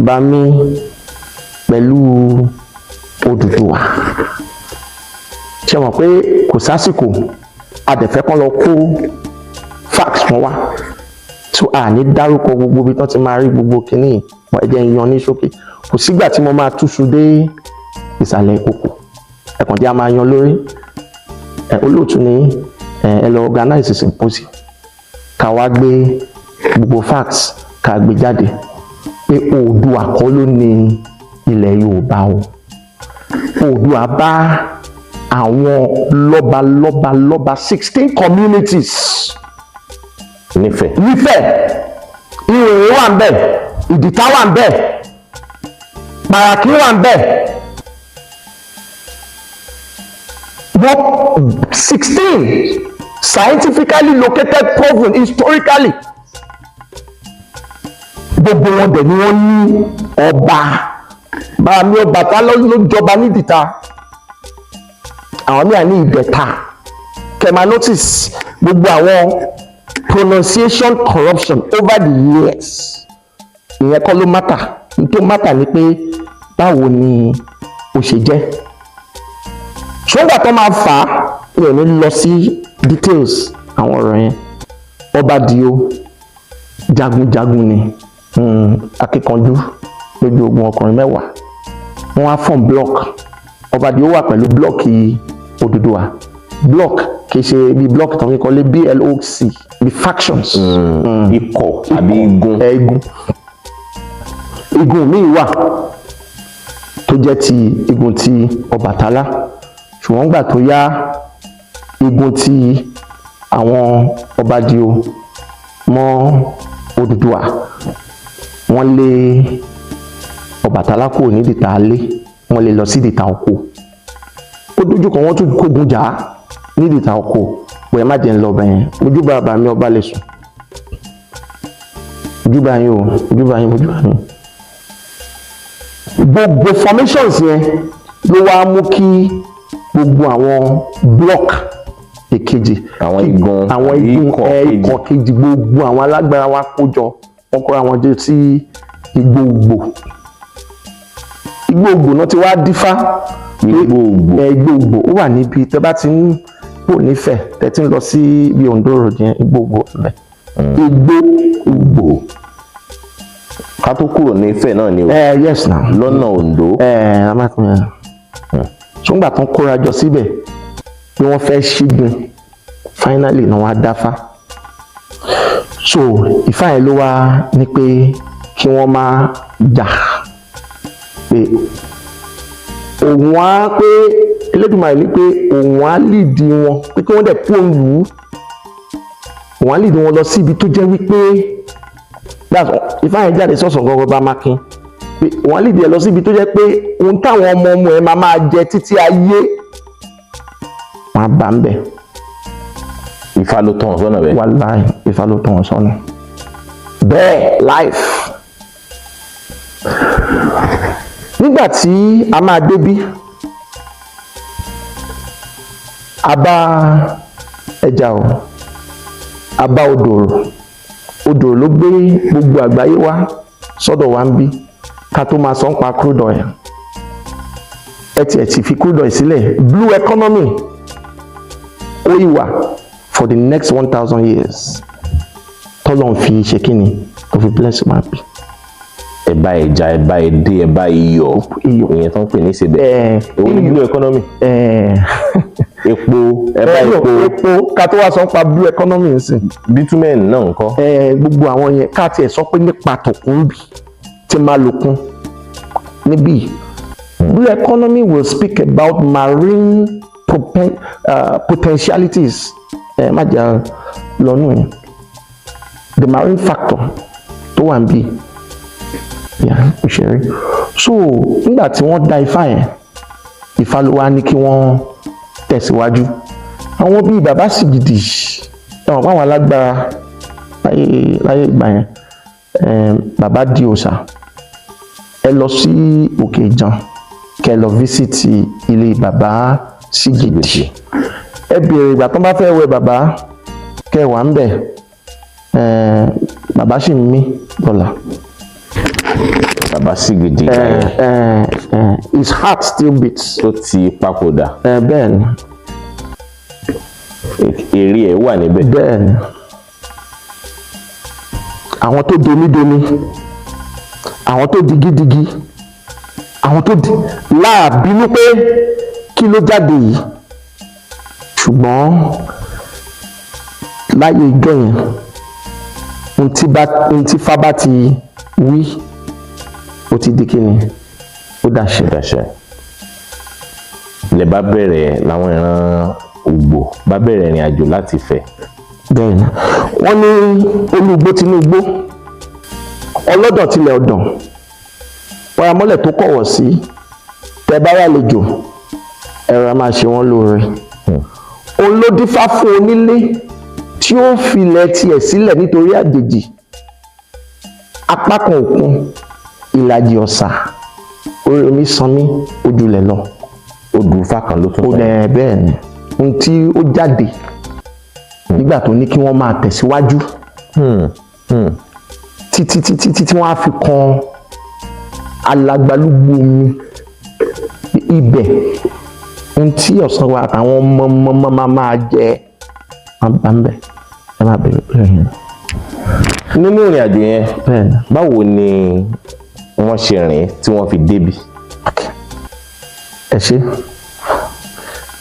Bàmí pẹ̀lú Odùduwà. Ṣe mọ̀ pé kò sásìkò, adẹ̀fẹ́ kan lọ kó facts wọn wá tó a ní dárúkọ gbogbo ibi tán ti máa rí gbogbo kínní yìí. Ẹ jẹ́ n yan ní ṣókí. Kò sígbà tí mo máa túṣu dé ìsàlẹ̀ ìkòkò, ẹ̀kàn tí a máa yan lórí ẹ. Olóòtú ni ẹ lọ organize symposium, ká wá gbé gbogbo facts, ká gbé jáde pé Oòduà kọ́ ló ní ilẹ̀ Yorùbá o. Oòduà bá àwọn lọ́ba lọ́ba lọ́ba, 16 communities Nífẹ̀ẹ́. Nífẹ̀ẹ́, Ìrìnrìn wà ń bẹ̀, Ìdìtá wà ń bẹ̀, Pàràkì wà ń bẹ̀. Wọ́n 16 scientifically located, proven historically. Gbogbo wọn dẹ̀ ni wọ́n ní ọba. Bàmí Ọbàtálá ló jọba nídìta, àwọn míì ní Ìdẹ̀ta. Kẹ́ máa notice gbogbo àwọn pronunciation corruption over the years. Ìyẹn kọ́ ló matter. N tó matter ni pé báwo ni ó ṣe jẹ́. Ṣùgbọ́n tó máa fà á, mi ò ní lọ sí details àwọn ọ̀rọ̀ yẹn. Ọba Dio, jagunjagun ni, akíkanjú lójú ogun, ọkùnrin 10. Wọ́n á form block. Ọba Dio wà pẹ̀lú block Odùduwà. Block kì í ṣe bí block tó ń kọ́lé, block, bí factions. Ikọ̀ àbí igun. Ẹ, igun. Igun míì wà tó jẹ́ ti igun ti Ọbàtálá, ṣùgbọ́n gbà tó yá, igun ti Àwọn Ọbadio mọ́ Odùduwà, wọ́n lé Ọbàtálá kúrò ní ìdìtà alé, wọ́n lé lọ sí ìdìtà oko. Ó dójú kan, wọ́n tún kógun jà á ní ìdìtà oko. Pé má jẹ́ ń lọ bẹ̀yẹn. Ojúbà bàmí ọba lè sùn, ojúbà yín o, ojúbà yín, ojúbà yín. Gbogbo formations yẹn ló wá mú kí gbogbo àwọn block èkejì, Àwọn igun àwọn àbí igun ikọ̀ ẹ kejì. Ikọ̀ kejì, gbogbo àwọn alágbára wa kó jọ, wọ́n kóra wọn jọ sí Igbó Ògbò. Igbó Ògbò náà ti wá dífá. Igbó Ògbò. Ẹ, Igbó Ògbò, ó wà níbi tẹ́ bá ti ń kò nífẹ̀ẹ́, tẹ́ ti ń lọ sí ibi Ondo Road yẹn. Igbó Ògbò bẹ̀, Igbó Ògbò. Ká tó kúrò ní Ifẹ̀ náà ni o? Ẹ, yes now. Lọ́nà Oǹdó. Ẹ amákùnrin ṣùgbọ́n tó ń kóra jọ síbẹ̀ pé wọ́n fẹ́ ṣígun, finally ni wọ́n á dáfá. So Ifá yẹn ló wá ní pé kí wọ́n má jà, pé òun á, pé Elédùmarè ní pé òun á lead wọn, pé kí wọ́n dẹ̀ kó lù ú, òun á lead wọn lọ síbi tó jẹ́ wípé Ifá yẹn jáde sọ̀sọ̀ gọ́gọ́ bá mákin, pé òun á lead ẹ lọ síbi tó jẹ́ pé ohun táwọn ọmọ ọmọ ẹ máa máa jẹ títí ayé, wọn á bá ń bẹ̀. Ifá ló tọ́ wọn sọ́nà bẹ́ẹ̀? Wàláì, Ifá ló tọ́ wọn sọ́nà bẹ́ẹ̀ life. Nígbà tí a máa débí, a bá ẹja o, a bá odò. Odò ló gbé gbogbo àgbáyé wá sọ́dọ̀ wa ń bí. Ká tó máa sọ ń pa crude oil, ẹ tiẹ̀ ti fi crude oil sílẹ̀, blue economy ó yìí wà for the next 1,000 years tọ́lọ́n fi ṣe kíni tó fi bless wa bí. Ẹ bá ẹja, ẹ bá edé, ẹ bá iyọ̀. Iyọ̀. Ìyẹn tó ń pè ní ìsebẹ̀. Ẹ. Èwo ni blue economy? Ẹ. Epo, ẹ bá epo. Epo, ká tó wá sọ ń pa blue economy nsìn. Bitumen náà ńkọ́? Ẹ, gbogbo àwọn yẹn, ká tiẹ̀ sọ pé nípa tòkun bì tí máa lòkun níbí, blue economy will speak about marine potentialities. Ẹ má jà lọ́nù yẹn, the marine factor tó wà níbí yà òṣèré. So nígbà tí wọ́n dá Ifá yẹn, Ifá ló wá ní kí wọ́n tẹ̀síwájú. Àwọn bíi bàbá Sìgìdì, ẹ̀wọ̀n fáwọn alágbára láyé láyé ìgbà yẹn, bàbá di òòṣà. Ẹ lọ sí Òkè Ìjàn, kẹ́ lọ visit ilé bàbá Sìgìdì, ẹ béèrè ìgbà tó bá fẹ́ wẹ bàbá, kẹ́ wà ń bẹ̀. Bàbá sì ń mí dọ̀là. Bàbá Sìgìdì Eh, eh, eh, his heart still beats. Tó ti papòdà? Bẹ́ẹ̀ ni. Èrè ẹ̀ wà níbẹ̀? Bẹ́ẹ̀ ni. Àwọn tó domidomi, àwọn tó digídigi, àwọn tó di láàbínú pé kí ló jáde yìí. Ṣùgbọ́n láyé ìjọ yẹn, ohun tí Ifá bá ti wí, ó ti di kíni, ó dàṣẹ. Dàṣẹ lẹ bá bẹ̀rẹ̀, làwọn ìran Ògbò bá bẹ̀rẹ̀ ìrìn àjò láti Ifẹ̀. Bẹ́ẹ̀ ni. Wọ́n ní olúgbó tinúgbó, ọlọ́dọ̀ tilẹ̀ ọ̀dàn, paramọ́lẹ̀ tó kọ̀wọ̀ sí. Tẹ bá ràlejò, ẹ̀rọ a máa ṣe wọ́n lóore. Òun ló dífá fún onílé tí ó filẹ̀ tiẹ̀ sílẹ̀ nítorí àjèjì. Apá kan òkun, ìlàjì ọ̀sà, orí omi sanmi ojúlẹ̀ lọ. Odù Ifá kan ló tún Ó sọ. dẹ̀ bẹ́ẹ̀ ni, ohun tí ó jáde nígbà tó ní kí wọ́n máa tẹ̀síwájú títí títí títí wọ́n á fi kan alagbalúgbú omi ibẹ̀, ohun tí ọ̀sán wa àtàwọn ọmọ ọmọ máa máa jẹ, máa bá ń bẹ̀. Ẹ máa bẹ̀rẹ̀ bẹ̀rẹ̀ yẹn. Nínú ìrìn àjò yẹn, Bẹ́ẹ̀ ni. báwo ni wọ́n ṣe rìn tí wọ́n fi débi? Ẹ ṣe.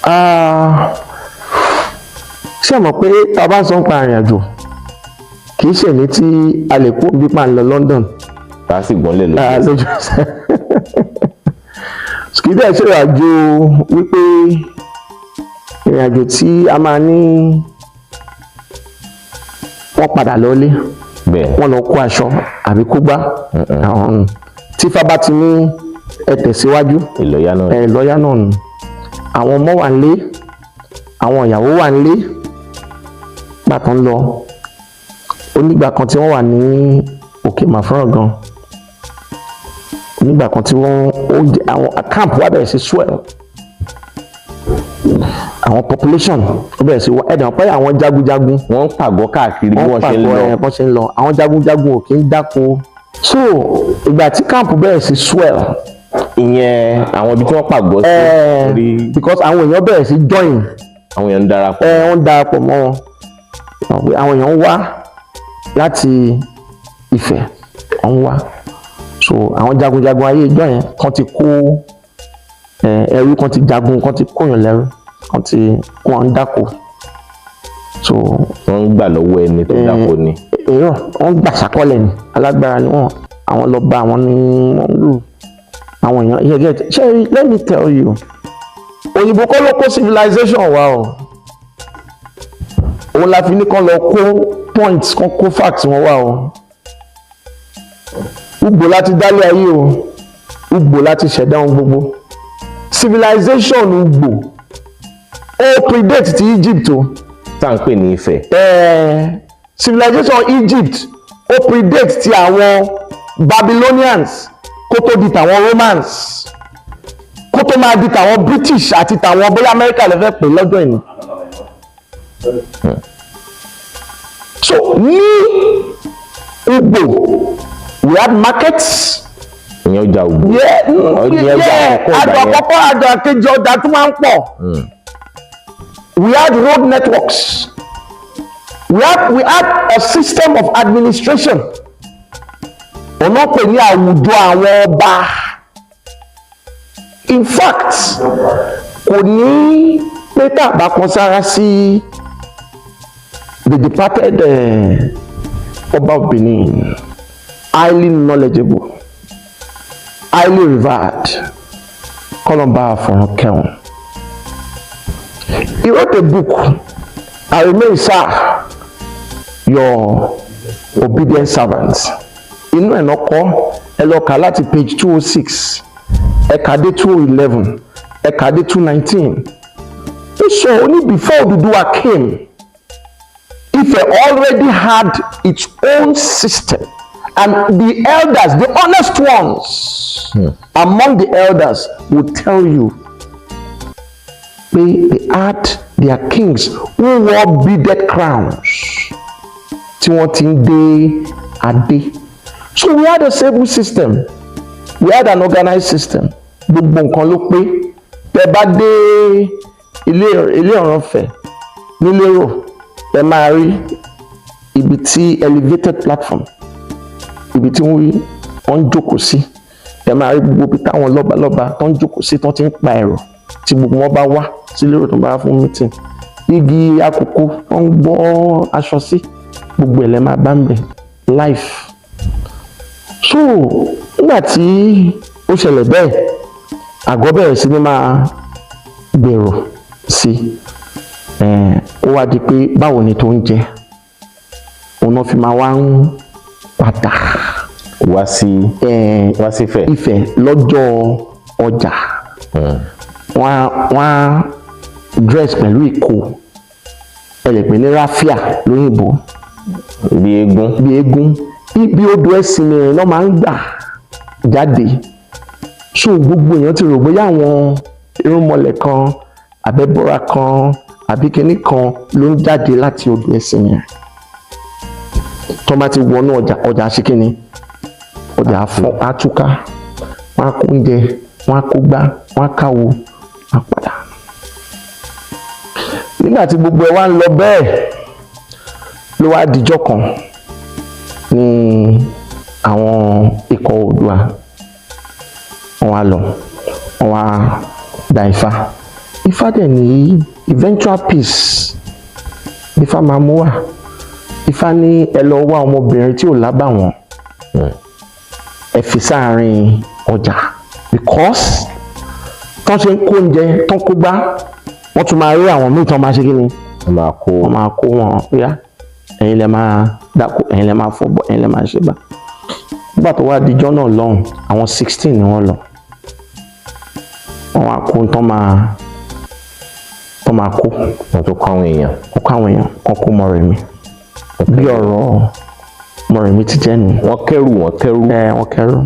Ah, ṣé ẹ mọ̀ pé tá a bá ń sọ nípa ìrìn àjò, kì í ṣèní tí a lè kó bí pa ń lọ London Tá a sì gbọ́nlẹ̀ lójú Ah, ẹsẹ̀. lójú ẹsẹ̀. Kì í dẹ̀ ṣe ìrìn àjò wípé ìrìn àjò tí a máa ní. Wọ́n padà lọ́lé. Wọ́n lọ kó aṣọ àbí kó gbá àwọn tí Ifá bá ti ní ẹ tẹ̀síwájú. Ìlọ́yà náà. Ẹ lọ́yà náà nù. Àwọn ọmọ wà nílé, àwọn ìyàwó wà nílé gbà tán lọ. Onígbà kan tí wọ́n wà ní Òkè Màfúràn gan, onígbà kan tí wọ́n ó jẹ àwọn camp wà bẹ̀rẹ̀ sí swell, àwọn population ó bẹ̀rẹ̀ sí wá ẹ̀dàn pé àwọn jagunjagun Wọ́n ń pàgọ́ káàkiri bí wọ́n ṣe ń pàgọ́ lọ. Ẹ̀ bọ́n ṣe ń lọ, àwọn jagunjagun ò kí ń dáko. So ìgbà tí camp bẹ̀rẹ̀ sí swell, Ìyẹn àwọn ibi tí wọ́n pàgọ́ sí rí. Because àwọn èèyàn bẹ̀rẹ̀ sí join. Àwọn èèyàn ń darapọ̀. Ẹ wọ́n darapọ̀ mọ́ wọn. Mọ̀ pé àwọn èèyàn ń wá láti Ifẹ̀, wọ́n ń wá. So àwọn jagunjagun ayé ìjọ yẹn kan ti kó ẹrú, kan ti jagun, kan ti kóyàn lẹ́rú, kan ti wọ́n ń dáko. So Wọ́n ń gbà lọ́wọ́ ẹni tó dáko ni. Èèyàn wọ́n gbà sákọ́lẹ̀ ni, alágbára ni wọ́n, àwọn lọ bá àwọn ní wọ́n lù àwọn èèyàn. You get? Ṣé let me tell you, òyìnbó kọ́ ló kó civilization wa o. Òun la fi ní kán lọ kó points, kán kó facts wọn wá o. Ugbo láti dálé ayé o, Ugbo láti ṣẹ̀dá ohun gbogbo. Civilization Ugbo, ó predate ti Egypt o. Tá à ń pè ní Ifẹ̀. Civilization Egypt, ó predate ti àwọn Babylonians kó tó di tàwọn Romans, kó tó máa di tàwọn British àti tàwọn bóyá America lè fẹ́ pè lọ́jọ́ ìní. So ní Ugbo, we had markets. Ìyẹn ọjà Ugbo. Ìyẹn ọjà àkọ́kọ́ ìgbà Àjọ yẹn. àkọ́kọ́, àjọ kejì, ọjà tó máa ń pọ̀. We had road networks, we had a system of administration, ọ̀nà pè ní àwùjọ àwọn ọba. In fact, kò ní pé tàbá kan sára sí the departed Ọba of Benin, highly knowledgeable, highly revered, kọ́lọ́mbà àfọ̀rọ̀ kẹwọn. He wrote a book, "I Remain, Sir, Your Obedient Servant." Inú ẹ̀ náà kọ́, ẹ lọ kà láti page 206, ẹ kà dé 211, ẹ kà dé 219. Ó sọ, ó ní before Odùduwà came, Ife already had its own system, and the elders, the honest ones among the elders, would tell you pé they had their kings who wore beaded crowns tí wọ́n ti ń dé adé. So we had a stable system, we had an organized system. Gbogbo nǹkan ló pé. Tẹ́ bá dé ilé Ọ̀rànfẹ̀ nílérò, ẹ máa rí ibi tí elevated platform, ibi tí wọ́n ń jókòó sí. Ẹ máa rí gbogbo ibi táwọn lọ́balọ́ba tó ń jókòó sí, tó ti ń pa ẹ̀rọ, tí gbogbo wọn bá wá sílé tó bá fún meeting. Igi àkókò tó ń gbọ́ aṣọ sí, gbogbo ẹ̀ lẹ́ máa bá ń bẹ̀ life. So nígbà tí ó ṣẹlẹ̀ bẹ́ẹ̀, àgọ́ bẹ̀rẹ̀ sí ní máa gbèrò sí. Ó wá di pé báwo ni tó ń jẹ òun náà fi máa wá ń padà Wá sí wá sí Ifẹ̀. Ifẹ̀ lọ́jọ́ ọjà. Wọ́n á dress pẹ̀lú ìkó, ẹ lè pè ní raffia lóyìnbó. Bí eégún. Bí eégún. Ibi odò Ẹ̀sìnmìrìn náà máa ń gbà jáde. So gbogbo èèyàn ti rò bóyá àwọn irúnmọlẹ̀ kan, àbẹ́bọ́ra kan, àbí kinní kan ló ń jáde láti odò Ẹ̀sìnmìrìn. Tó bá ti wọnú ọjà, ọjà ṣe kínni, ọjà afọ àtúká, wọn á kó oúnjẹ, wọn á kó gbá, wọn á káwo, wọn á padà. Nígbà tí gbogbo ẹ wá ń lọ bẹ́ẹ̀, ló wá dijọ́ kan ní àwọn ikọ̀ Oòduà, wọ́n wá lọ, wọ́n wá da Ifá. Ifá dẹ̀ ní eventual peace Ifá máa mú wá. Ifá ní ẹ lọ wá ọmọbìnrin tí ò lábàwọ́n, ẹ fi sáàárín ọjà, because tán ṣe ń kó oúnjẹ, tán kó gbá, wọ́n tún máa rí àwọn míì tán máa ṣe kí ni? Wọ́n máa kó. Wọ́n máa kó wọn yá. Ẹ̀yin lẹ máa dáko, ẹ̀yin lẹ máa fọbọ́, ẹ̀yin lẹ máa ṣe bá. Nígbà tó wá dijọ́ náà lọ́hùn, àwọn 16 ni wọ́n lọ. Wọ́n wá kó tán máa kó. Wọ́n tó kọ́ àwọn èèyàn. Wọ́n kó àwọn èèyàn kan, kó Mọ́remí. Bí ọ̀rọ̀ Mọ́remí ti jẹ́ nìyẹn. Wọ́n kẹ́rù, wọ́n kẹ́rù. Ẹ, wọ́n kẹ́rù.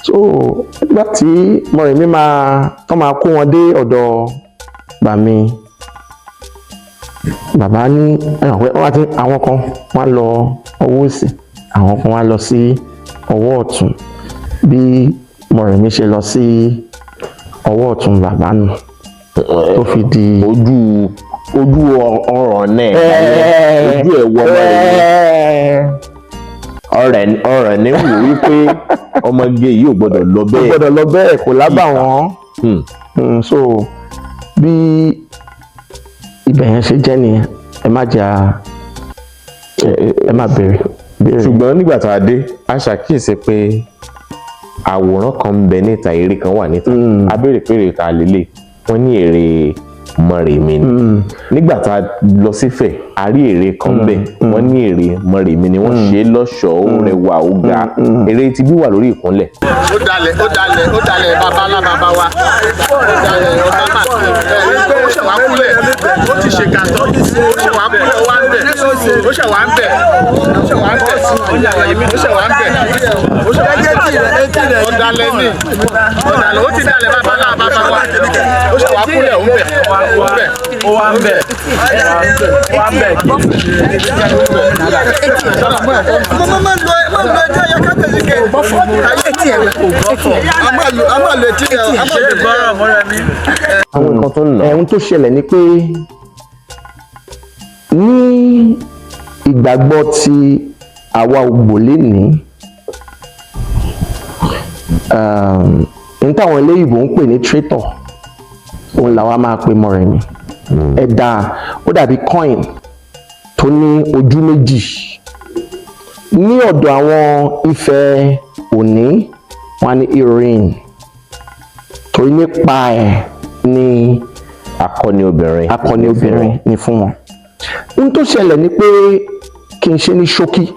So nígbà tí Mọ́remí máa tán máa kó wọn dé ọ̀dọ̀ bàmí, bàbá ní ẹ̀hàn pé wọ́n ti àwọn kan wọ́n á lọ ọwọ́ òsì, àwọn kan wọ́n á lọ sí ọwọ́ ọ̀tún. Bí Mọ́remí ṣe lọ sí ọwọ́ ọ̀tún bàbá nù tó fi di Ojú ọ̀rọ̀ náà, ojú ẹ̀ wọ ọmọ rẹ̀, ọ̀rẹ́ ọ̀rẹ́ ní wò wípé ọmọge yìí ò gbọ́dọ̀ lọ Kò bẹ́ẹ̀. gbọ́dọ̀ lọ bẹ́ẹ̀, kò lábà wọ́n. So bí ibẹ̀ yẹn ṣe jẹ́ nìyẹn. Ẹ má jà, ẹ má béèrè béèrè. Ṣùgbọ́n nígbà tá a dé, a ṣàkíyèsí pé àwòrán kan ń bẹ níta, ère kan wà níta. A béèrè pé ère ta lélẹ̀, wọ́n ní ère Mọ́remí ni. Nígbà tá a lọ sífẹ̀, a rí ère kan bẹ̀, wọ́n ní ère Mọ́remí ni. Wọ́n ṣe é lọ́ṣọ̀ọ́, ó rẹwà, ó ga. Ère tí bí wà lórí ìkúnlẹ̀. Ó dalẹ̀, ó dalẹ̀, ó dalẹ̀ baba ńlá baba wa, ó dalẹ̀ ọba máa ẹ. Ó ṣẹ̀ wá kúlẹ̀, ó ti ṣe kàtọ́, ó ṣẹ̀ wá kúlẹ̀, ó wá ń bẹ̀, ó ṣẹ̀ wá ń bẹ̀, ó ṣẹ̀ wá ń bẹ̀, ó ṣẹ̀ wá ń bẹ̀, ó ṣẹ̀ wá ń bẹ̀. Ọ̀dàlẹ̀ ni, ọ̀dàlẹ̀. Ó ti dalẹ̀ baba ńlá baba wa, ó ṣẹ̀ wá kúlẹ̀, ó ń bẹ̀, ó ń bẹ̀, Ó wá ń bẹ̀, ó wá ń bẹ̀ kí. Mo máa ń lo, máa ń lo ẹjọ́ yẹ kábíyèsí kẹ. A máa lo, a máa lo etí rẹ, a máa Ṣé lo ìgbọràn Mọ́remí? Àwọn nǹkan tó ń nà. Ohun tó ṣẹlẹ̀ ni pé ní ìgbàgbọ́ ti àwa Ògbò lénìí, ní táwọn eléyìnbó ń pè ní traitor, òun làwa máa pe Mọ́remí. Ẹ̀dà ó dàbí coin tó ní ojú méjì. Ní ọ̀dọ̀ àwọn Ifẹ̀ òní, wọn á ní heroine, torí nípa ẹ̀ ní Akọni obìnrin. Akọni obìnrin ni fún wọn. Ohun tó ṣẹlẹ̀ ni pé, kí n ṣe ní ṣókí,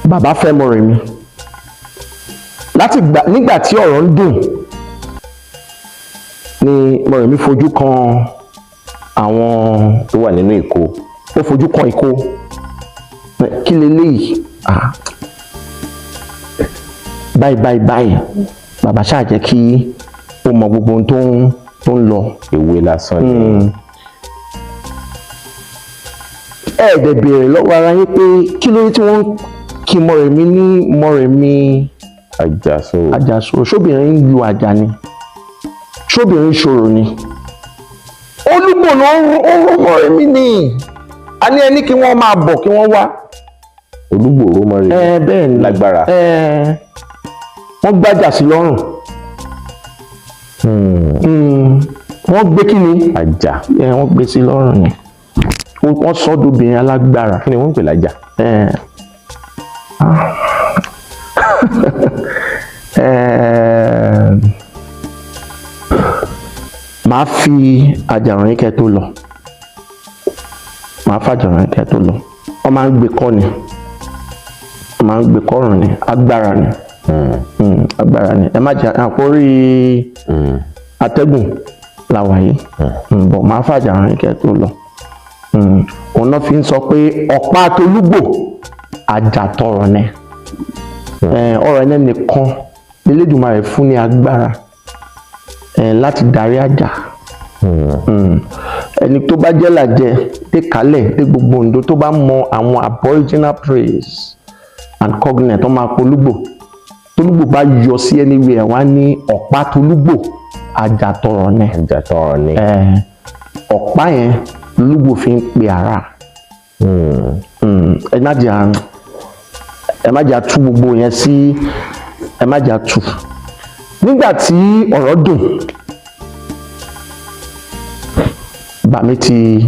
bàbá fẹ́ Mọ́remí láti gbà. Nígbà tí ọ̀rọ̀ ń dùn ni Mọ́remí fojú kan àwọn tó wà nínú ìkó. Ó fojú kan ìkó. Kí leléyìí? Ah, báyìí báyìí báyìí. Bàbá ṣáà jẹ́ kí ó mọ gbogbo ohun tó ń lọ. Ewé lásán ni. Ẹ dẹ̀ béèrè lọ́wọ́ ara yín pé kí ló dé tí wọ́n kí Mọ́remí ní Mọ́remí Àjàsó. Àjàsó. Ṣóbìnrin ń lu àjà ni? Ṣóbìnrin ṣòro ni? Olúgbò ló ń ró Mọ́remí ni. A ní ẹni kí wọ́n máa bọ̀, kí wọ́n wá. Olúgbòrò Mọ́remí. Ẹ bẹ́ẹ̀ ni. Lágbára. Ẹ, wọ́n gbájà sí lọ́rùn. Wọ́n gbé kí ni? Àjà. Ẹ, wọ́n gbé sí lọ́rùn ni. Wọ́n sọ ọ́ dobìnrin alágbára. Kí ni wọ́n ń pè lájà? Ẹ. Ah. Ẹ, màá fi àjàrà yín kẹ́ tó lọ. Màá fàjàrà yín kẹ́ tó lọ. Wọ́n máa ń gbé kọ́ ni, wọ́n máa ń gbé kọ́rùn ni. Agbára ni. Agbára ni. Ẹ má jẹ́ àpòrí atẹ́gùn làwà yìí. Bọ̀ màá fàjàrà yín kẹ́ tó lọ. Òun náà fi ń sọ pé ọ̀pá tolúgbò àjàtọ̀rọ̀ ni. Ọ̀rọ̀ ẹni nìkan l'Elédùmarè fún ní agbára láti darí àjà. Ẹni tó bá jẹ́ làjẹ dé kálẹ̀ dé gbogbo Oǹdó, tó bá mọ àwọn aboriginal praise and cognate tó máa polúgbò, tolúgbò bá yọ sí anywhere, wá ní ọ̀pá tolúgbò àjàtọ̀rọ̀ ni. Àjàtọ̀rọ̀ ni. Ọ̀pá yẹn lúgbò fi ń pe ara. Ẹ má jẹ́ à tú gbogbo yẹn sí, ẹ má jẹ́ à tú. Nígbà tí ọ̀rọ̀ dùn, bàmí ti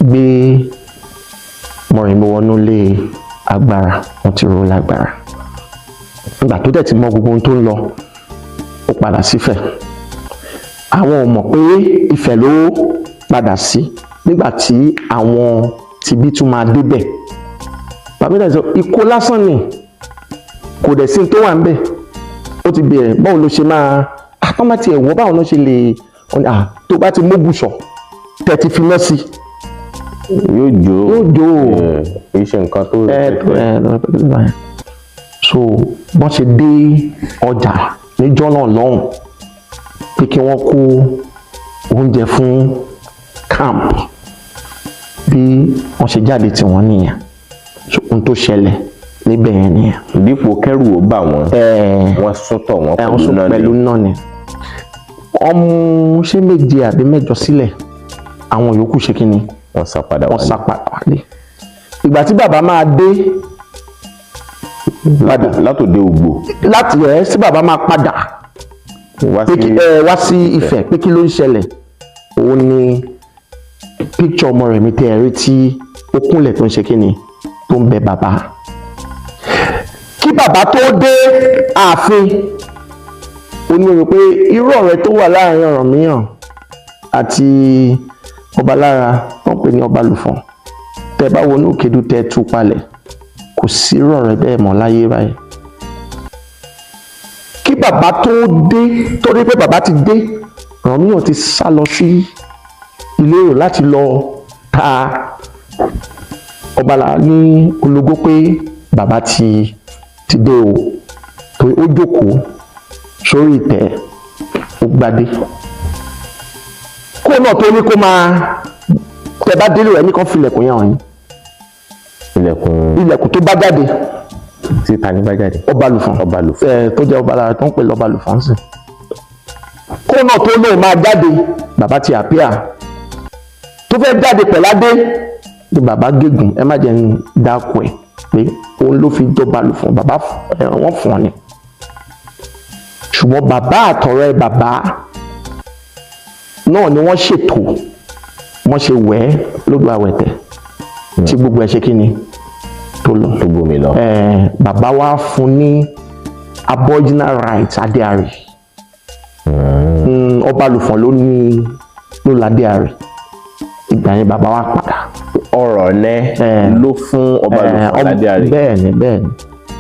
gbé Mọ́remí wọnú ilé agbára, wọ́n ti ró lágbára. Nígbà tó dẹ̀ ti mọ gbogbo ohun tó ń lọ, ó padà sífẹ̀. Àwọn ò mọ̀ pé Ifẹ̀ ló padà sí nígbà tí àwọn Tìbí tún máa débẹ̀. Bàbá ìdájọ́ sọ ikó lásán ni, kò dẹ̀ sí ní tó wà ń bẹ̀. Ó ti bẹ̀rẹ̀, báwo ló ṣe máa àtọ́ bá tiẹ̀ wọ́, báwo ló ṣe lè tó bá ti mógùsọ̀ tẹ̀ ti fi mọ́ sí. Yóò jó. Yóò jó o. Kì í ṣe nǹkan tó. Ẹ ẹ, so wọ́n ṣe dé ọjà níjọ́ náà lọ́hùn pé kí wọ́n kó oúnjẹ fún camp, bí wọ́n ṣe jáde tí wọ́n nìyẹn. So ohun tó ṣẹlẹ̀ níbẹ̀ yẹn nìyẹn. Dípò kẹ́rù ó bà wọ́n, wọ́n sún tọ̀ wọ́n wọ́n sún pẹ̀lú náà pẹ̀lú ni. náà ni. Wọ́n mú ṣé méje àbí mẹ́jọ sílẹ̀, àwọn yòókù ṣe kí ni? Wọ́n sá padà wọ́n wálé. Sá padà wálé. Ìgbà tí bàbá máa dé padà látòdé Ògbò láti ẹ̀ sí, bàbá máa padà wá pé sí kí ẹ wá sí Ifẹ̀, pé kí ló ń ṣẹlẹ̀? Òun ni picture ọmọ rẹ̀ mi tẹ́ ẹ rí tí ó kúnlẹ̀, tó ń ṣe kí ni, tó ń bẹ bàbá. Kí bàbá tó dé ààfin, ó ní rò pé irú ọ̀rẹ́ tó wà láàrin Ọ̀rànmíyàn àti Ọbalára wọ́n pè ní Ọbalùfọ̀n, tẹ́ bá wọnú Òkèdú, tẹ́ tú palẹ̀, kò sí irú ọ̀rẹ́ bẹ́ẹ̀ mọ́ láyé báyìí. Kí bàbá tó dé, torí pé bàbá ti dé, Ọ̀rànmíyàn ti sá lọ sí ilé èrò láti lọ ta Ọbalára ní ológó pé bàbá ti dé o, torí ó jókòó sórí ìtẹ́, ó gbadé kó náà tó ní kó máa tẹ bá délé rẹ nìkan filẹ̀kùn yẹn hàn yín. Ilẹ̀kùn? Ilẹ̀kùn tó bá jáde. Tí ta ní bá jáde? Ọbalùfọ̀n. Ọbalùfọ̀n. Ẹ tó jẹ́ Ọbalára tó ń pè lọ́balùfọ̀n sí, kó náà tó lóun máa jáde, bàbá ti àpíà tó fẹ́ jáde pẹ̀ládé ni bàbá gégùn. Ẹ má jẹ́ ń dáko ẹ̀ pé òun ló fi jọbalùfọ̀n. Bàbá ẹ wọ́n fún ọ ni, ṣùgbọ́n bàbá àtọ̀rẹ́ bàbá náà ni wọ́n ṣètò, wọ́n ṣe wẹ̀ ẹ́ lódò àwẹ̀tẹ̀ tí gbogbo ẹ̀ ṣe kí ni tó lọ. Tó gbómi lọ. Ẹ bàbá wa fún ní aboriginal rights adéarè. Ọbalùfọ̀n ló ní ló ládéarè. Ìgbà yẹn bàbá wa padà. Ọ̀rọ̀ nẹ ló fún Ọbalùfọ̀n ládéarè? Bẹ́ẹ̀ ni, bẹ́ẹ̀ ni.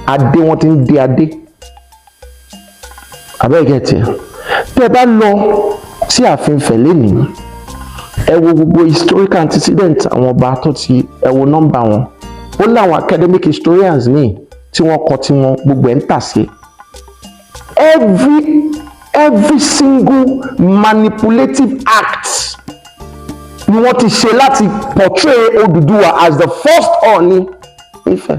Adé wọn ti ń dé adé abẹ́ẹ̀kẹ́ tiẹ̀. Tẹ́ ẹ bá lọ sí ààfin Ifẹ̀ lénìí, ẹ wo gbogbo historical antecedent àwọn ọba tó ti, ẹ wo nọ́mbà wọn. Ó láwọn academic historians míì tí wọ́n kọ tí wọ́n gbogbo ẹ̀ ń tà sí. Every single manipulative act ni wọ́n ti ṣe láti portray Odùduwà as the first Ọọ̀ni Ifẹ̀.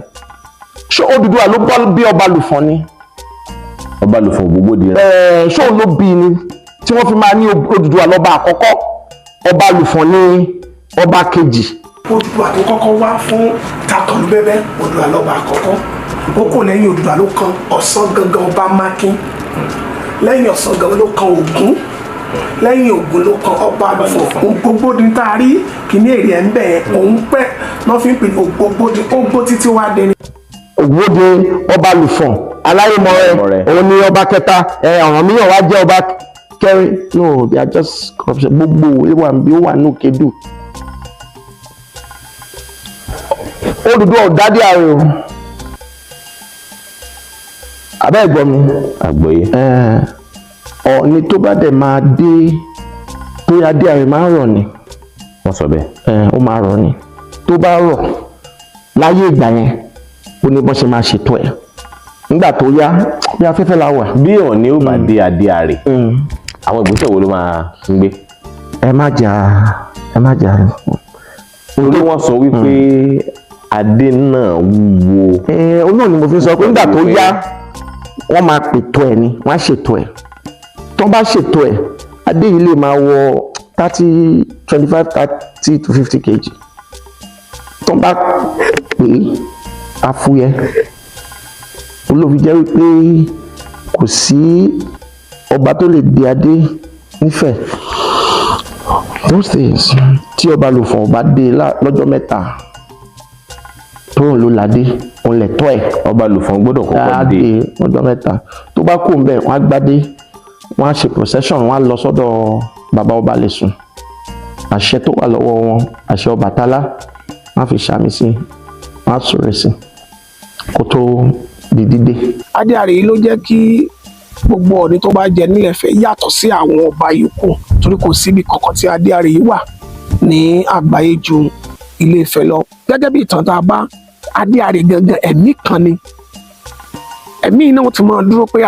Ṣé Odùduwà ló bá bí Ọbalùfọ̀n ni? Ọbalùfọ̀n Ògbógbòdì rẹ. Ẹ ṣóun ló bí ni tí wọ́n fi máa ní Odùduwà lọ́ba àkọ́kọ́, Ọbalùfọ̀n ní ọba kejì? Odùduwà tó kọ́kọ́ wá fún Takànlúbẹ́bẹ́, Odùduwà lọ́ba àkọ́kọ́. Ó kò lẹ́yìn Odùduwà ló kan Ọ̀sán Gangan Ọba Mákín. Lẹ́yìn Ọ̀sán Gangan ló kan Ògún. Lẹ́yìn Ògún ló kan Ọbalùfọ̀n Ògbógbòdì. Tá a rí kìíní èrè ẹ̀ ń bẹ̀ òun pẹ́ lọ́ fi ń pè Ògbógbòdì, ó gbó títí wá dé ni. Ògbóde Ọbalùfọ̀n Aláyémọrẹ, òun ni ọba kẹta. Ẹ Ọ̀rànmíyàn wá jẹ́ ọba kẹrin. No, they are just corruption. Gbogbo ó wà bí ó wà ní Òkèdù. Odùduwà ò dádé ààrẹ o, abẹ́ ẹ̀gbọ́n mi. Àgbọ́yé. Ọ̀ọ́ni tó bá dẹ̀ máa dé tó yá dé ààrẹ máa ń rọ̀ ni. Wọ́n sọ bẹ́ẹ̀. Ó máa rọ̀ ni. Tó bá rọ̀ láyé ìgbà yẹn, ó ní bọ́n ṣe máa ṣètò ẹ̀ nígbà tó yá bí afẹ́fẹ́ la wà. Bí Ọọ̀ni ó bá dé adé àrè, àwọn ìgbésẹ̀ wo ló máa ń gbé? Ẹ má jà, ẹ má jà. Torí wọ́n sọ wípé adé náà wúwo. Ẹ òun náà ni mo fi sọ pé nígbà tó yá, wọ́n máa pètò ẹ̀ ni, wọ́n á ṣètò ẹ̀. Tó bá ṣètò ẹ̀, adé yìí lè máa wọ 30, 25, 30 to 50 kg. Tó bá pè é, afúyẹ́ olófi jẹ́ wípé kò sí ọba tó lè di adé nífẹ̀ẹ́ those things tí Ọbalùfọ̀n ọba dé lọ́jọ́ 3 tóun ló ládé, òun lẹ̀ tọ́ ẹ̀. Ọbalùfọ̀n gbọ́dọ̀ kọ́kọ́ dé. Dé ọjọ́ 3, tó bá kú ńbẹ̀, wọ́n á gbádé, wọ́n á ṣe procession, wọ́n á lọ sọ́dọ̀ bàbá ọba lè sùn. Àṣẹ tó wà lọ́wọ́ wọn, àṣẹ Ọbàtálá. Wọ́n á fi sàmì sí, wọ́n á súre sí kó tó di dídé. Adé àrè yìí ló jẹ́ kí gbogbo Ọọ̀ni tó bá jẹ nílẹ̀ Ifẹ̀ yàtọ̀ sí àwọn ọba yòókù, torí kò síbi kankan tí adé àrè yìí wà ní àgbáyé ju Ilé Ifẹ̀ lọ. Gẹ́gẹ́ bí ìtàn tá a bá, adé àrè gangan ẹ̀mí kan ni. Ẹ̀mí náà ti máa dúró pé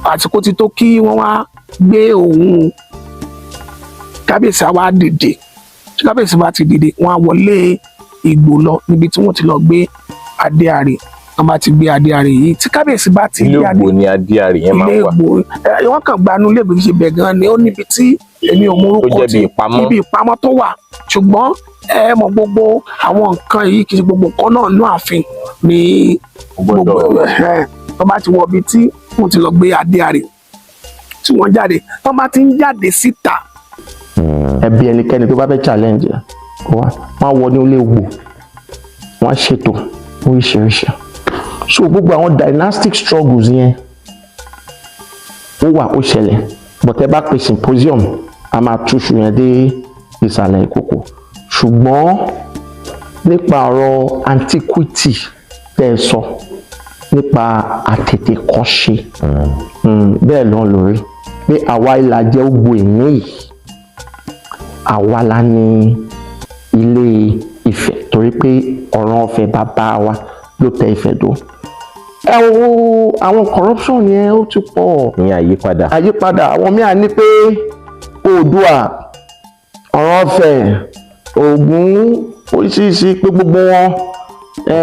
àsìkò ti tó kí wọ́n wá gbé òun. Kábíyèsí á wá dìde. Tí kábíyèsí bá ti dìde, wọ́n á wọlé Ìgbò lọ níbi tí wọ́n ti lọ gbé adé àrè. Wọ́n bá ti gbé adé àrè yìí, tí kábíyèsí bá ti Ilé gbé adé Ògbò ni adé àrè yẹn máa ilé ń wà? Ìgbò ẹ, wọ́n kàn gbanú ilé Ìgbò, kì í ṣe bẹ̀ gan ni. Ó níbi tí èmi ò mọ Tó orúkọ jẹ́ tí bí ìpamọ́. Ibi ìpamọ́ tó wà. Ṣùgbọ́n ẹ mọ̀, gbogbo àwọn nǹkan yìí, kì í ṣe gbogbo nǹkan náà ní ààfin ní gbogbo ẹ. Tó bá ti wọ ibi tí wọ́n ti lọ gbé adé àrè, tí wọ́n jáde, tó bá ti ń jáde síta, Ẹbí ẹnikẹ́ni tó bá fẹ́ challenge ẹ̀ kó wá. Wọ́n á wọ ní ilé Ògbò, wọ́n á ṣètò oríṣiríṣi. So gbogbo àwọn dynastic struggles yẹn, ó wà, ó ṣẹlẹ̀, but ẹ bá pe symposium, a máa túṣu yẹn dé ìsàlẹ̀ ìkòkò. Ṣùgbọ́n nípa ọ̀rọ̀ antiquity tẹ́ ẹ sọ nípa àtètèkọ́ṣe, bẹ́ẹ̀ ló ń lórí pé àwa ìlàjẹ Ògbò ìní yìí, àwa la ní Ilé Ifẹ̀, torí pé ọ̀ràn Ifẹ̀ bàbá wa ló tẹ Ifẹ̀ dó. Ẹ wo àwọn corruption yẹn, ó ti pọ̀. Ní àyípadà. Àyípadà. Àwọn míà ní pé Oòduà, ọ̀ràn Ifẹ̀, Ògún, oríṣiríṣi, pé gbogbo wọn ẹ,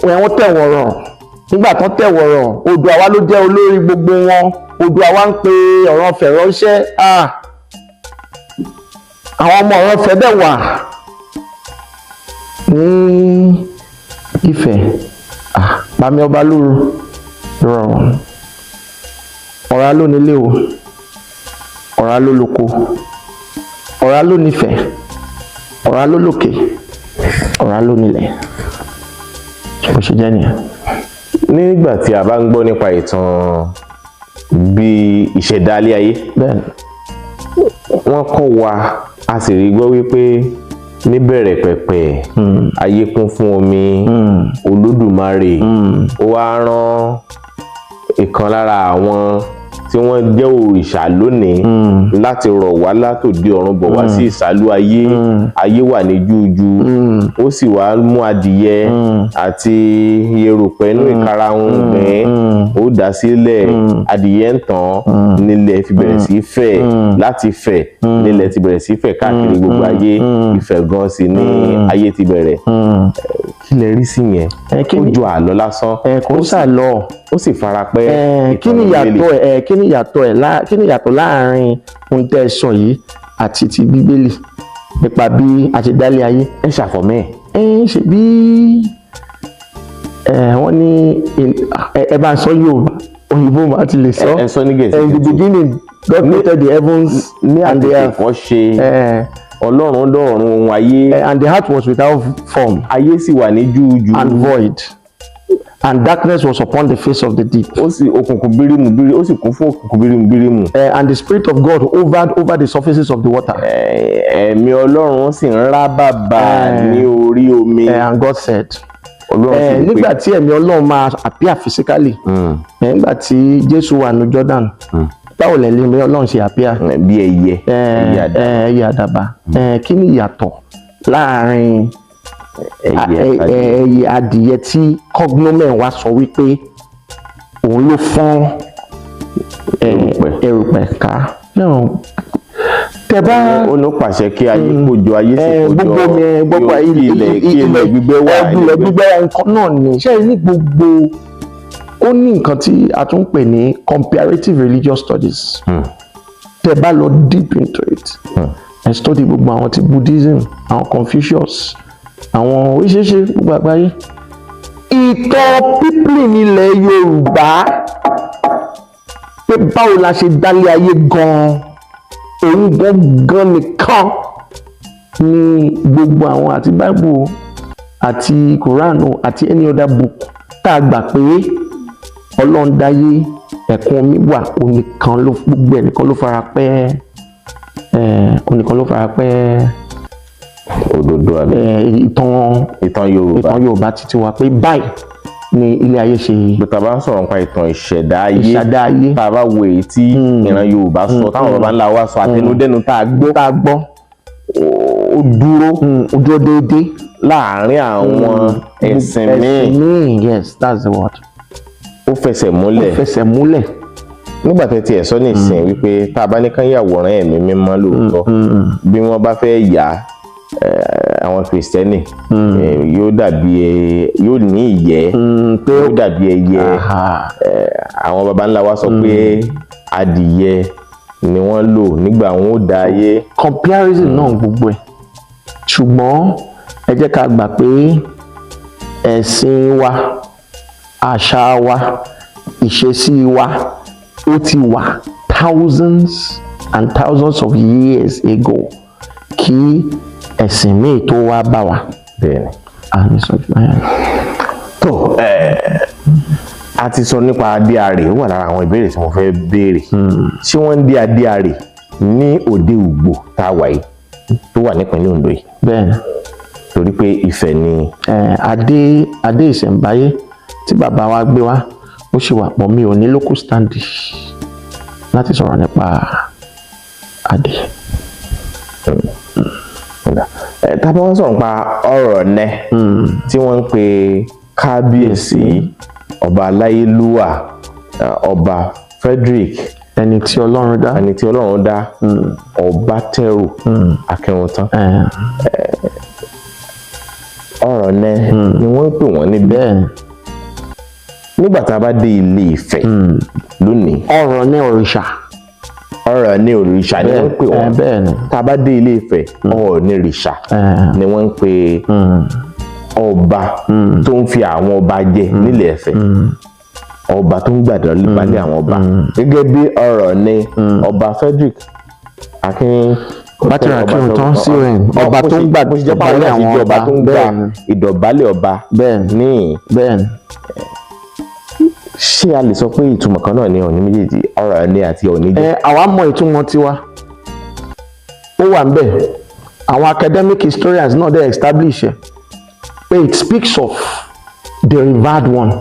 wọ́n tẹ̀wọ̀rọ̀. Nígbà tán tẹ̀wọ̀rọ̀, Oòduà wa ló jẹ́ olórí gbogbo wọn. Oòduà wa ń pe ọ̀ràn Ifẹ̀ ránṣẹ́. Ah, àwọn ọmọ ọ̀ràn Ifẹ̀ dẹ̀ wà ní Ifẹ̀. Ah, Bàmí ọba lóru rọrùn. Ọ̀rá ló nílé o, ọ̀rá ló lóko, ọ̀rá ló nífẹ̀ẹ́, ọ̀rá ló lókè, ọ̀rá ló nílẹ̀. Bó ṣe jẹ́ nìyẹn. Nígbà tí a bá ń gbọ́ nípa ìtàn bí ìṣẹ̀dálé ayé, Bẹ́ẹ̀ni. wọ́n kọ́ wa, a sì rí gbọ́ wípé níbẹ̀rẹ̀ pẹ̀pẹ̀, ayé kún fún omi. Olódùmarè ó wá rán ìkan lára àwọn tí wọ́n jẹ́ òrìṣà lónìí láti rọ̀ wá látòdì ọ̀run bọ̀ wá sí ìsàlú ayé. Ayé wà ní júújú, ó sì wá mú adìyẹ àti erùpẹ̀ inú ìkarahun gbìn, ó dà sílẹ̀. Adìyẹ ń tàn nílẹ̀ fi bẹ̀rẹ̀ sí fẹ̀. Láti fẹ̀ nílẹ̀ ti bẹ̀rẹ̀ sí fẹ̀ káàkiri gbogbo ayé. Ìfẹ̀ gan sì ní ayé ti bẹ̀rẹ̀. Kí lẹ rí sí yẹn? Kí Ó ni ju àlọ́ lásán. Ẹ kò ń sàlọ. Ó sì fara pẹ́ Kí ni ìtàn ìyàtọ̀ Bíbélì. ẹ? Kí ni ìyàtọ̀ láàrin ohun tẹ́ ẹ sọ yìí àti ti Bíbélì nípa bí a ṣe dálé ayé? Ẹ ṣàfọ̀mẹ́ ẹ̀. Ẹ ṣe bí ẹ wọ́n ní ẹ bá ń sọ Yorùbá, òyìnbó máa ti lè sọ. Ẹ sọ ní Gẹ̀ẹ́sì. In the beginning God created the heavens Ní and the earth. àtètèkọ́ ṣe, Ọlọ́run dọ̀run ohun ayé. And the earth was without form Ayé sì wà ní júújú and void, and darkness was upon the face of the deep. Ó sì òkùnkùn bírímù bírí, ó sì kún fún òkùnkùn bírímù bírímù. And the Spirit of God hovered over the surfaces of the water. Ẹ̀mí Ọlọ́run sì ń rá bàbà ní orí omi. And God said, Ọlọ́run sì wí pé nígbà tí ẹ̀mí Ọlọ́run máa appear physically, nígbà tí Jésù wà ní Jordan, báwo lẹ̀ lè ẹ̀mí Ọlọ́run ṣe appear? Bí ẹyẹ, ẹyẹ àdàbà. Ẹyẹ àdàbà. Kí ni ìyàtọ̀ láàrin Ẹyẹ adìyẹ. Ẹyẹ adìyẹ tí cognomen wa sọ wípé òun ló fọ́n Erùpẹ̀. Erùpẹ̀ ká? No. Tẹ bá Ó ló pàṣẹ kí ayé kójọ, ayé sì kójọ. Gbogbo mi gbogbo kí ilẹ̀ gbígbẹ wà. Ilẹ̀ gbígbẹ wà, nǹkan náà ni. Ṣé ní gbogbo ó ní nǹkan tí a tún ń pè ní comparative religious studies. Tẹ bá lọ deep into it, ẹ study gbogbo àwọn ti Buddhism, àwọn Confucius, àwọn oríṣiríṣi gbogbo àgbáyé, ìtàn pípìlì nílẹ̀ Yorùbá pé báwo la ṣe dálé ayé gan-an, òun gangan nìkan ní gbogbo àwọn àti Bible àti Quran o àti any other book tá a gbà pé Ọlọ́run dáyé, ẹ̀kún omi wà, òun nìkan ló gbogbo ẹ̀ nìkan ló fara pẹ́ ẹ̀, òun nìkan ló fara pẹ́. Òdodo àbí ìtàn ìtàn Yorùbá. Ìtàn Yorùbá títí wa pé báyìí ni ilé ayé ṣe. Bí tá a bá ń sọ̀rọ̀ nípa ìtàn ìṣẹ̀dá ayé, ìṣẹ̀dá ayé, tá a bá wo èyí tí ìran Yorùbá sọ, táwọn baba ńlá wa sọ, àtẹnudẹ́nu tá a gbọ́, tá a gbọ́, ó dúró ó dúró déédéé láàárín àwọn ẹ̀sìn míì. Ẹ̀sìn míì, yes, that's the word. Ó fẹsẹ̀ Ó múlẹ̀. fẹsẹ̀ múlẹ̀. Nígbà tẹ́ tiẹ̀ sọ nísìnyí wípé tá a bá ní kán yàwòrán ẹ̀mí mímọ́ lóòótọ́, bí wọ́n bá fẹ́ yà á, àwọn Kìrìsìtẹ́nì, yóò dàbí yóò ní ìyẹ́, pé yóò dàbí ẹyẹ. Àwọn baba ńlá wa sọ pé adìyẹ ni wọ́n lò nígbà wọn ó dá ayé. Comparison náà gbogbo ẹ̀, ṣùgbọ́n ẹ jẹ́ ká gbà pé ẹ̀sìn wa, àṣà wa, ìṣesí wa, ó ti wà thousands and thousands of years ago kí ẹ̀sìn míì tó wá bá wa. Bẹ́ẹ̀ni. Àní sọ jù báyìí. Tó a ti sọ nípa adéarè, ó wà lára àwọn ìbéèrè tí mo fẹ́ béèrè. Ṣé wọ́n ń dé adéarè ní òde Ùgbò tá a wà yìí tó wà nípínlẹ̀ Ondo yìí? Bẹ́ẹ̀ni. Torí pé Ifẹ̀ ni. Adé ìṣẹ̀ǹbáyé tí bàbá wa gbé wá, ó ṣì wà pọ̀. Mi ò ní locus standi láti sọ̀rọ̀ nípa adé. Tá a bá wọ́n sọ̀rọ̀ nípa ọ̀rọ̀ nẹ tí wọ́n ń pe kábíyèsí ọba aláyélúwà, ọba Frederick, ẹni tí Ọlọ́run dá, ẹni tí Ọlọ́run dá, Ọbátẹrù Akínruntan, ọ̀rọ̀ nẹ ni wọ́n ń pè wọ́n níbẹ̀. Nígbà tá a bá dé Ilé Ifẹ̀ lónìí, ọ̀rọ̀ ní òrìṣà. Ọ̀rọ̀ ní òrìṣà ni wọ́n ń pè wọ́n. Bẹ́ẹ̀ ni. Tá a bá dé Ilé Ifẹ̀, Ọọ̀ni òrìṣà ni wọ́n ń pè ọba tó ń fi àwọn ọba jẹ nílẹ̀ Ifẹ̀, ọba tó ń gbàdúrà balẹ̀ àwọn ọba, gẹ́gẹ́ bí ọ̀rọ̀ ní ọba Frederick Akin Bátẹrù Akínruntan CON, ọba tó ń bó ṣe jẹ́ pé àwọn gbàdúrà náà ti àwọn jẹ́ ọba ọba tó ń gba Bẹ́ẹ̀ ni. ìdọ̀bálẹ̀ ọba Bẹ́ẹ̀ ni. ní Bẹ́ẹ̀ ni. Ṣé a lè sọ pé ìtumọ̀ kan náà ni Ọọ̀ni méjèèjì, ọ̀rọ̀ ní àti Ọọ̀ni jẹ́? Ẹ àwa mọ ìtumọ̀ tiwa, ó wà ńbẹ̀. Àwọn academic historians náà dẹ̀ establish ẹ̀ pé it speaks of the revered one.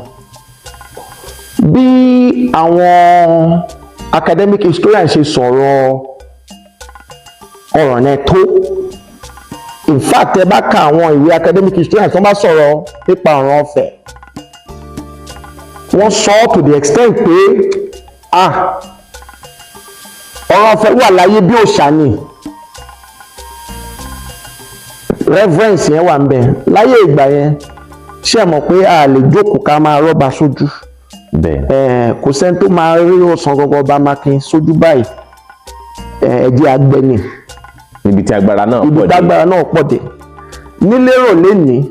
Bí àwọn academic historians ṣe sọ̀rọ̀ ọ̀rọ̀ yẹn tó, in fact, ẹ bá ka àwọn ìwé academic historians tó bá sọ̀rọ̀ nípa ọ̀ràn Ọ̀fẹ́, wọ́n sọ ọ́ to the extent pé, ah, ọ̀rọ̀ Ọ̀fẹ́ wà láyé bí òòṣà ni. Reverence yẹn wà ń bẹ láyé ìgbà yẹn. Ṣé ẹ mọ̀ pé a lè jókòó ká máa rọ́ba sójú? Bẹ́ẹ̀. Kò sẹ́ni tó máa rí ọ̀sán gangan ọba Mákin sójú báyìí. Ẹ̀jẹ̀ agbẹni. Níbi tí agbára náà Ibi pọ̀ dé. tágbára náà pọ̀ dé nílérò lénìí,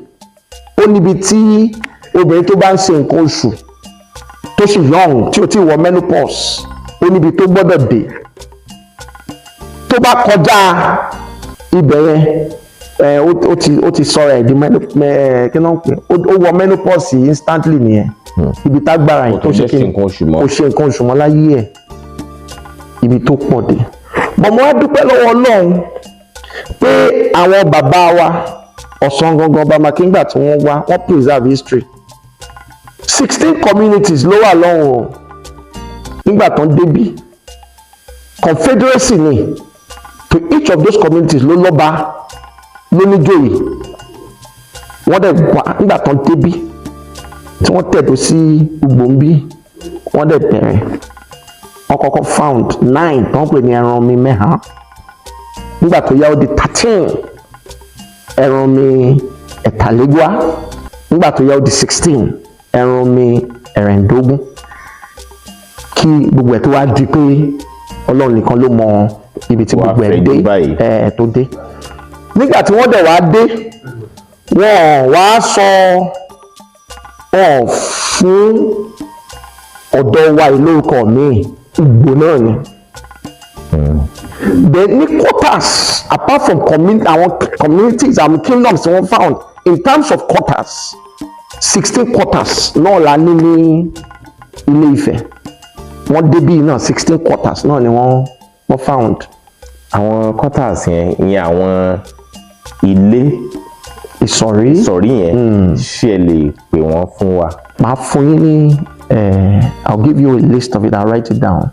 ó níbi tí obìnrin tó bá ń ṣe nǹkan oṣù, tó sì young, tí ò tí wọ menopause, ó níbi tó gbọ́dọ̀ dé. Tó bá kọjá ibẹ̀ yẹn, ẹ ó ti sọ̀rọ̀ ẹ̀ di kí ló ń pè ó wọ menopause instantly nìyẹn. Ibi tágbára yìí Kò tó tún ṣe jẹ́ kí ṣe nǹkan oṣù mọ́. Kò ṣe nǹkan oṣù mọ́ láyé ẹ̀, ibi tó pọ̀ dé. Bọ̀ mo wá dúpẹ́ lọ́wọ́ Ọlọ́run pé àwọn bàbá wa ọ̀sán gangan ọba Makíngbà tí wọ́n wá, wọ́n preserve history. 16 communities ló wà lọ́hùn o nígbà tán débí. Confederacy ni. To each of those communities ló lọ́ba, ló níjòyè. Wọ́n dẹ̀ wá nígbà tán débí, tí wọ́n tẹ̀dó sí Ugbòǹbí, wọ́n dẹ̀ bẹ̀rẹ̀. Wọ́n kọ́kọ́ found nine tó ń pè ní ẹran mi mẹ́hàn. Nígbà tó yá, ó di 13, ẹran mi ẹ̀tàlégúá. Nígbà tó yá, ó di 16, ẹran mi ẹ̀rẹ̀ǹdógún, kí gbogbo ẹ̀ tó wá di pé Ọlọ́run nìkan ló mọ ibi tí Wàá gbogbo ẹ̀ fẹ̀jú dé báyìí. Ẹ̀ tó dé. Nígbà tí wọ́n dẹ̀ wá dé, wọ́n wá sọ wọ́n fún ọ̀dọ̀ wa yìí lórúkọ míì, Ìgbò náà ni. Then ní quarters, apart from àwọn communities, àwọn kingdoms tí wọ́n found, in terms of quarters, 16 quarters náà la ní ní Ilé Ifẹ̀. Wọ́n débí náà, 16 quarters náà ni wọ́n found. Àwọn quarters yẹn, ìyẹn àwọn Ilé Ìsọ̀rí. Ìsọ̀rí yẹn, ṣé ẹ lè pè wọ́n fún wa? Màá fún yín ní, I'll give you a list of it. I'll write it down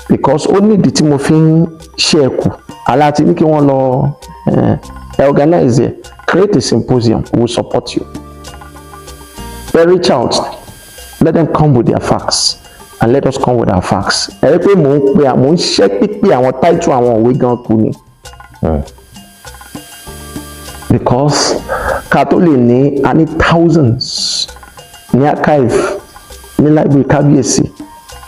because ó nídìí tí mo fi ń ṣe ẹ̀kú aláti ní kí wọ́n lọ organize ẹ̀, create a symposium. We will support you. But reach out, let them come with their facts and let us come with our facts. Ẹ rí pé mò ń ṣẹ́ pípé àwọn title àwọn òwe gan kú ni, because ká tó lè ní, a ní thousands ní archive, ní library kábíyèsí,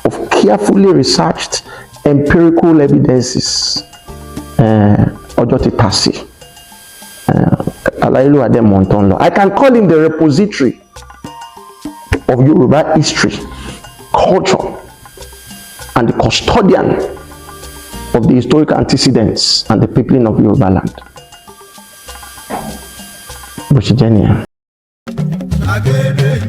of carefully researched empirical evidences. Ọjọ́ ti tà sí aláìlú àdèmọ̀ tó ń lọ. I can call him the repository of Yoruba history, culture and the custodian of the historical antecedents and the peopling of Yoruba land. Bó ṣe jẹ́ nìyẹn. Gbàgede.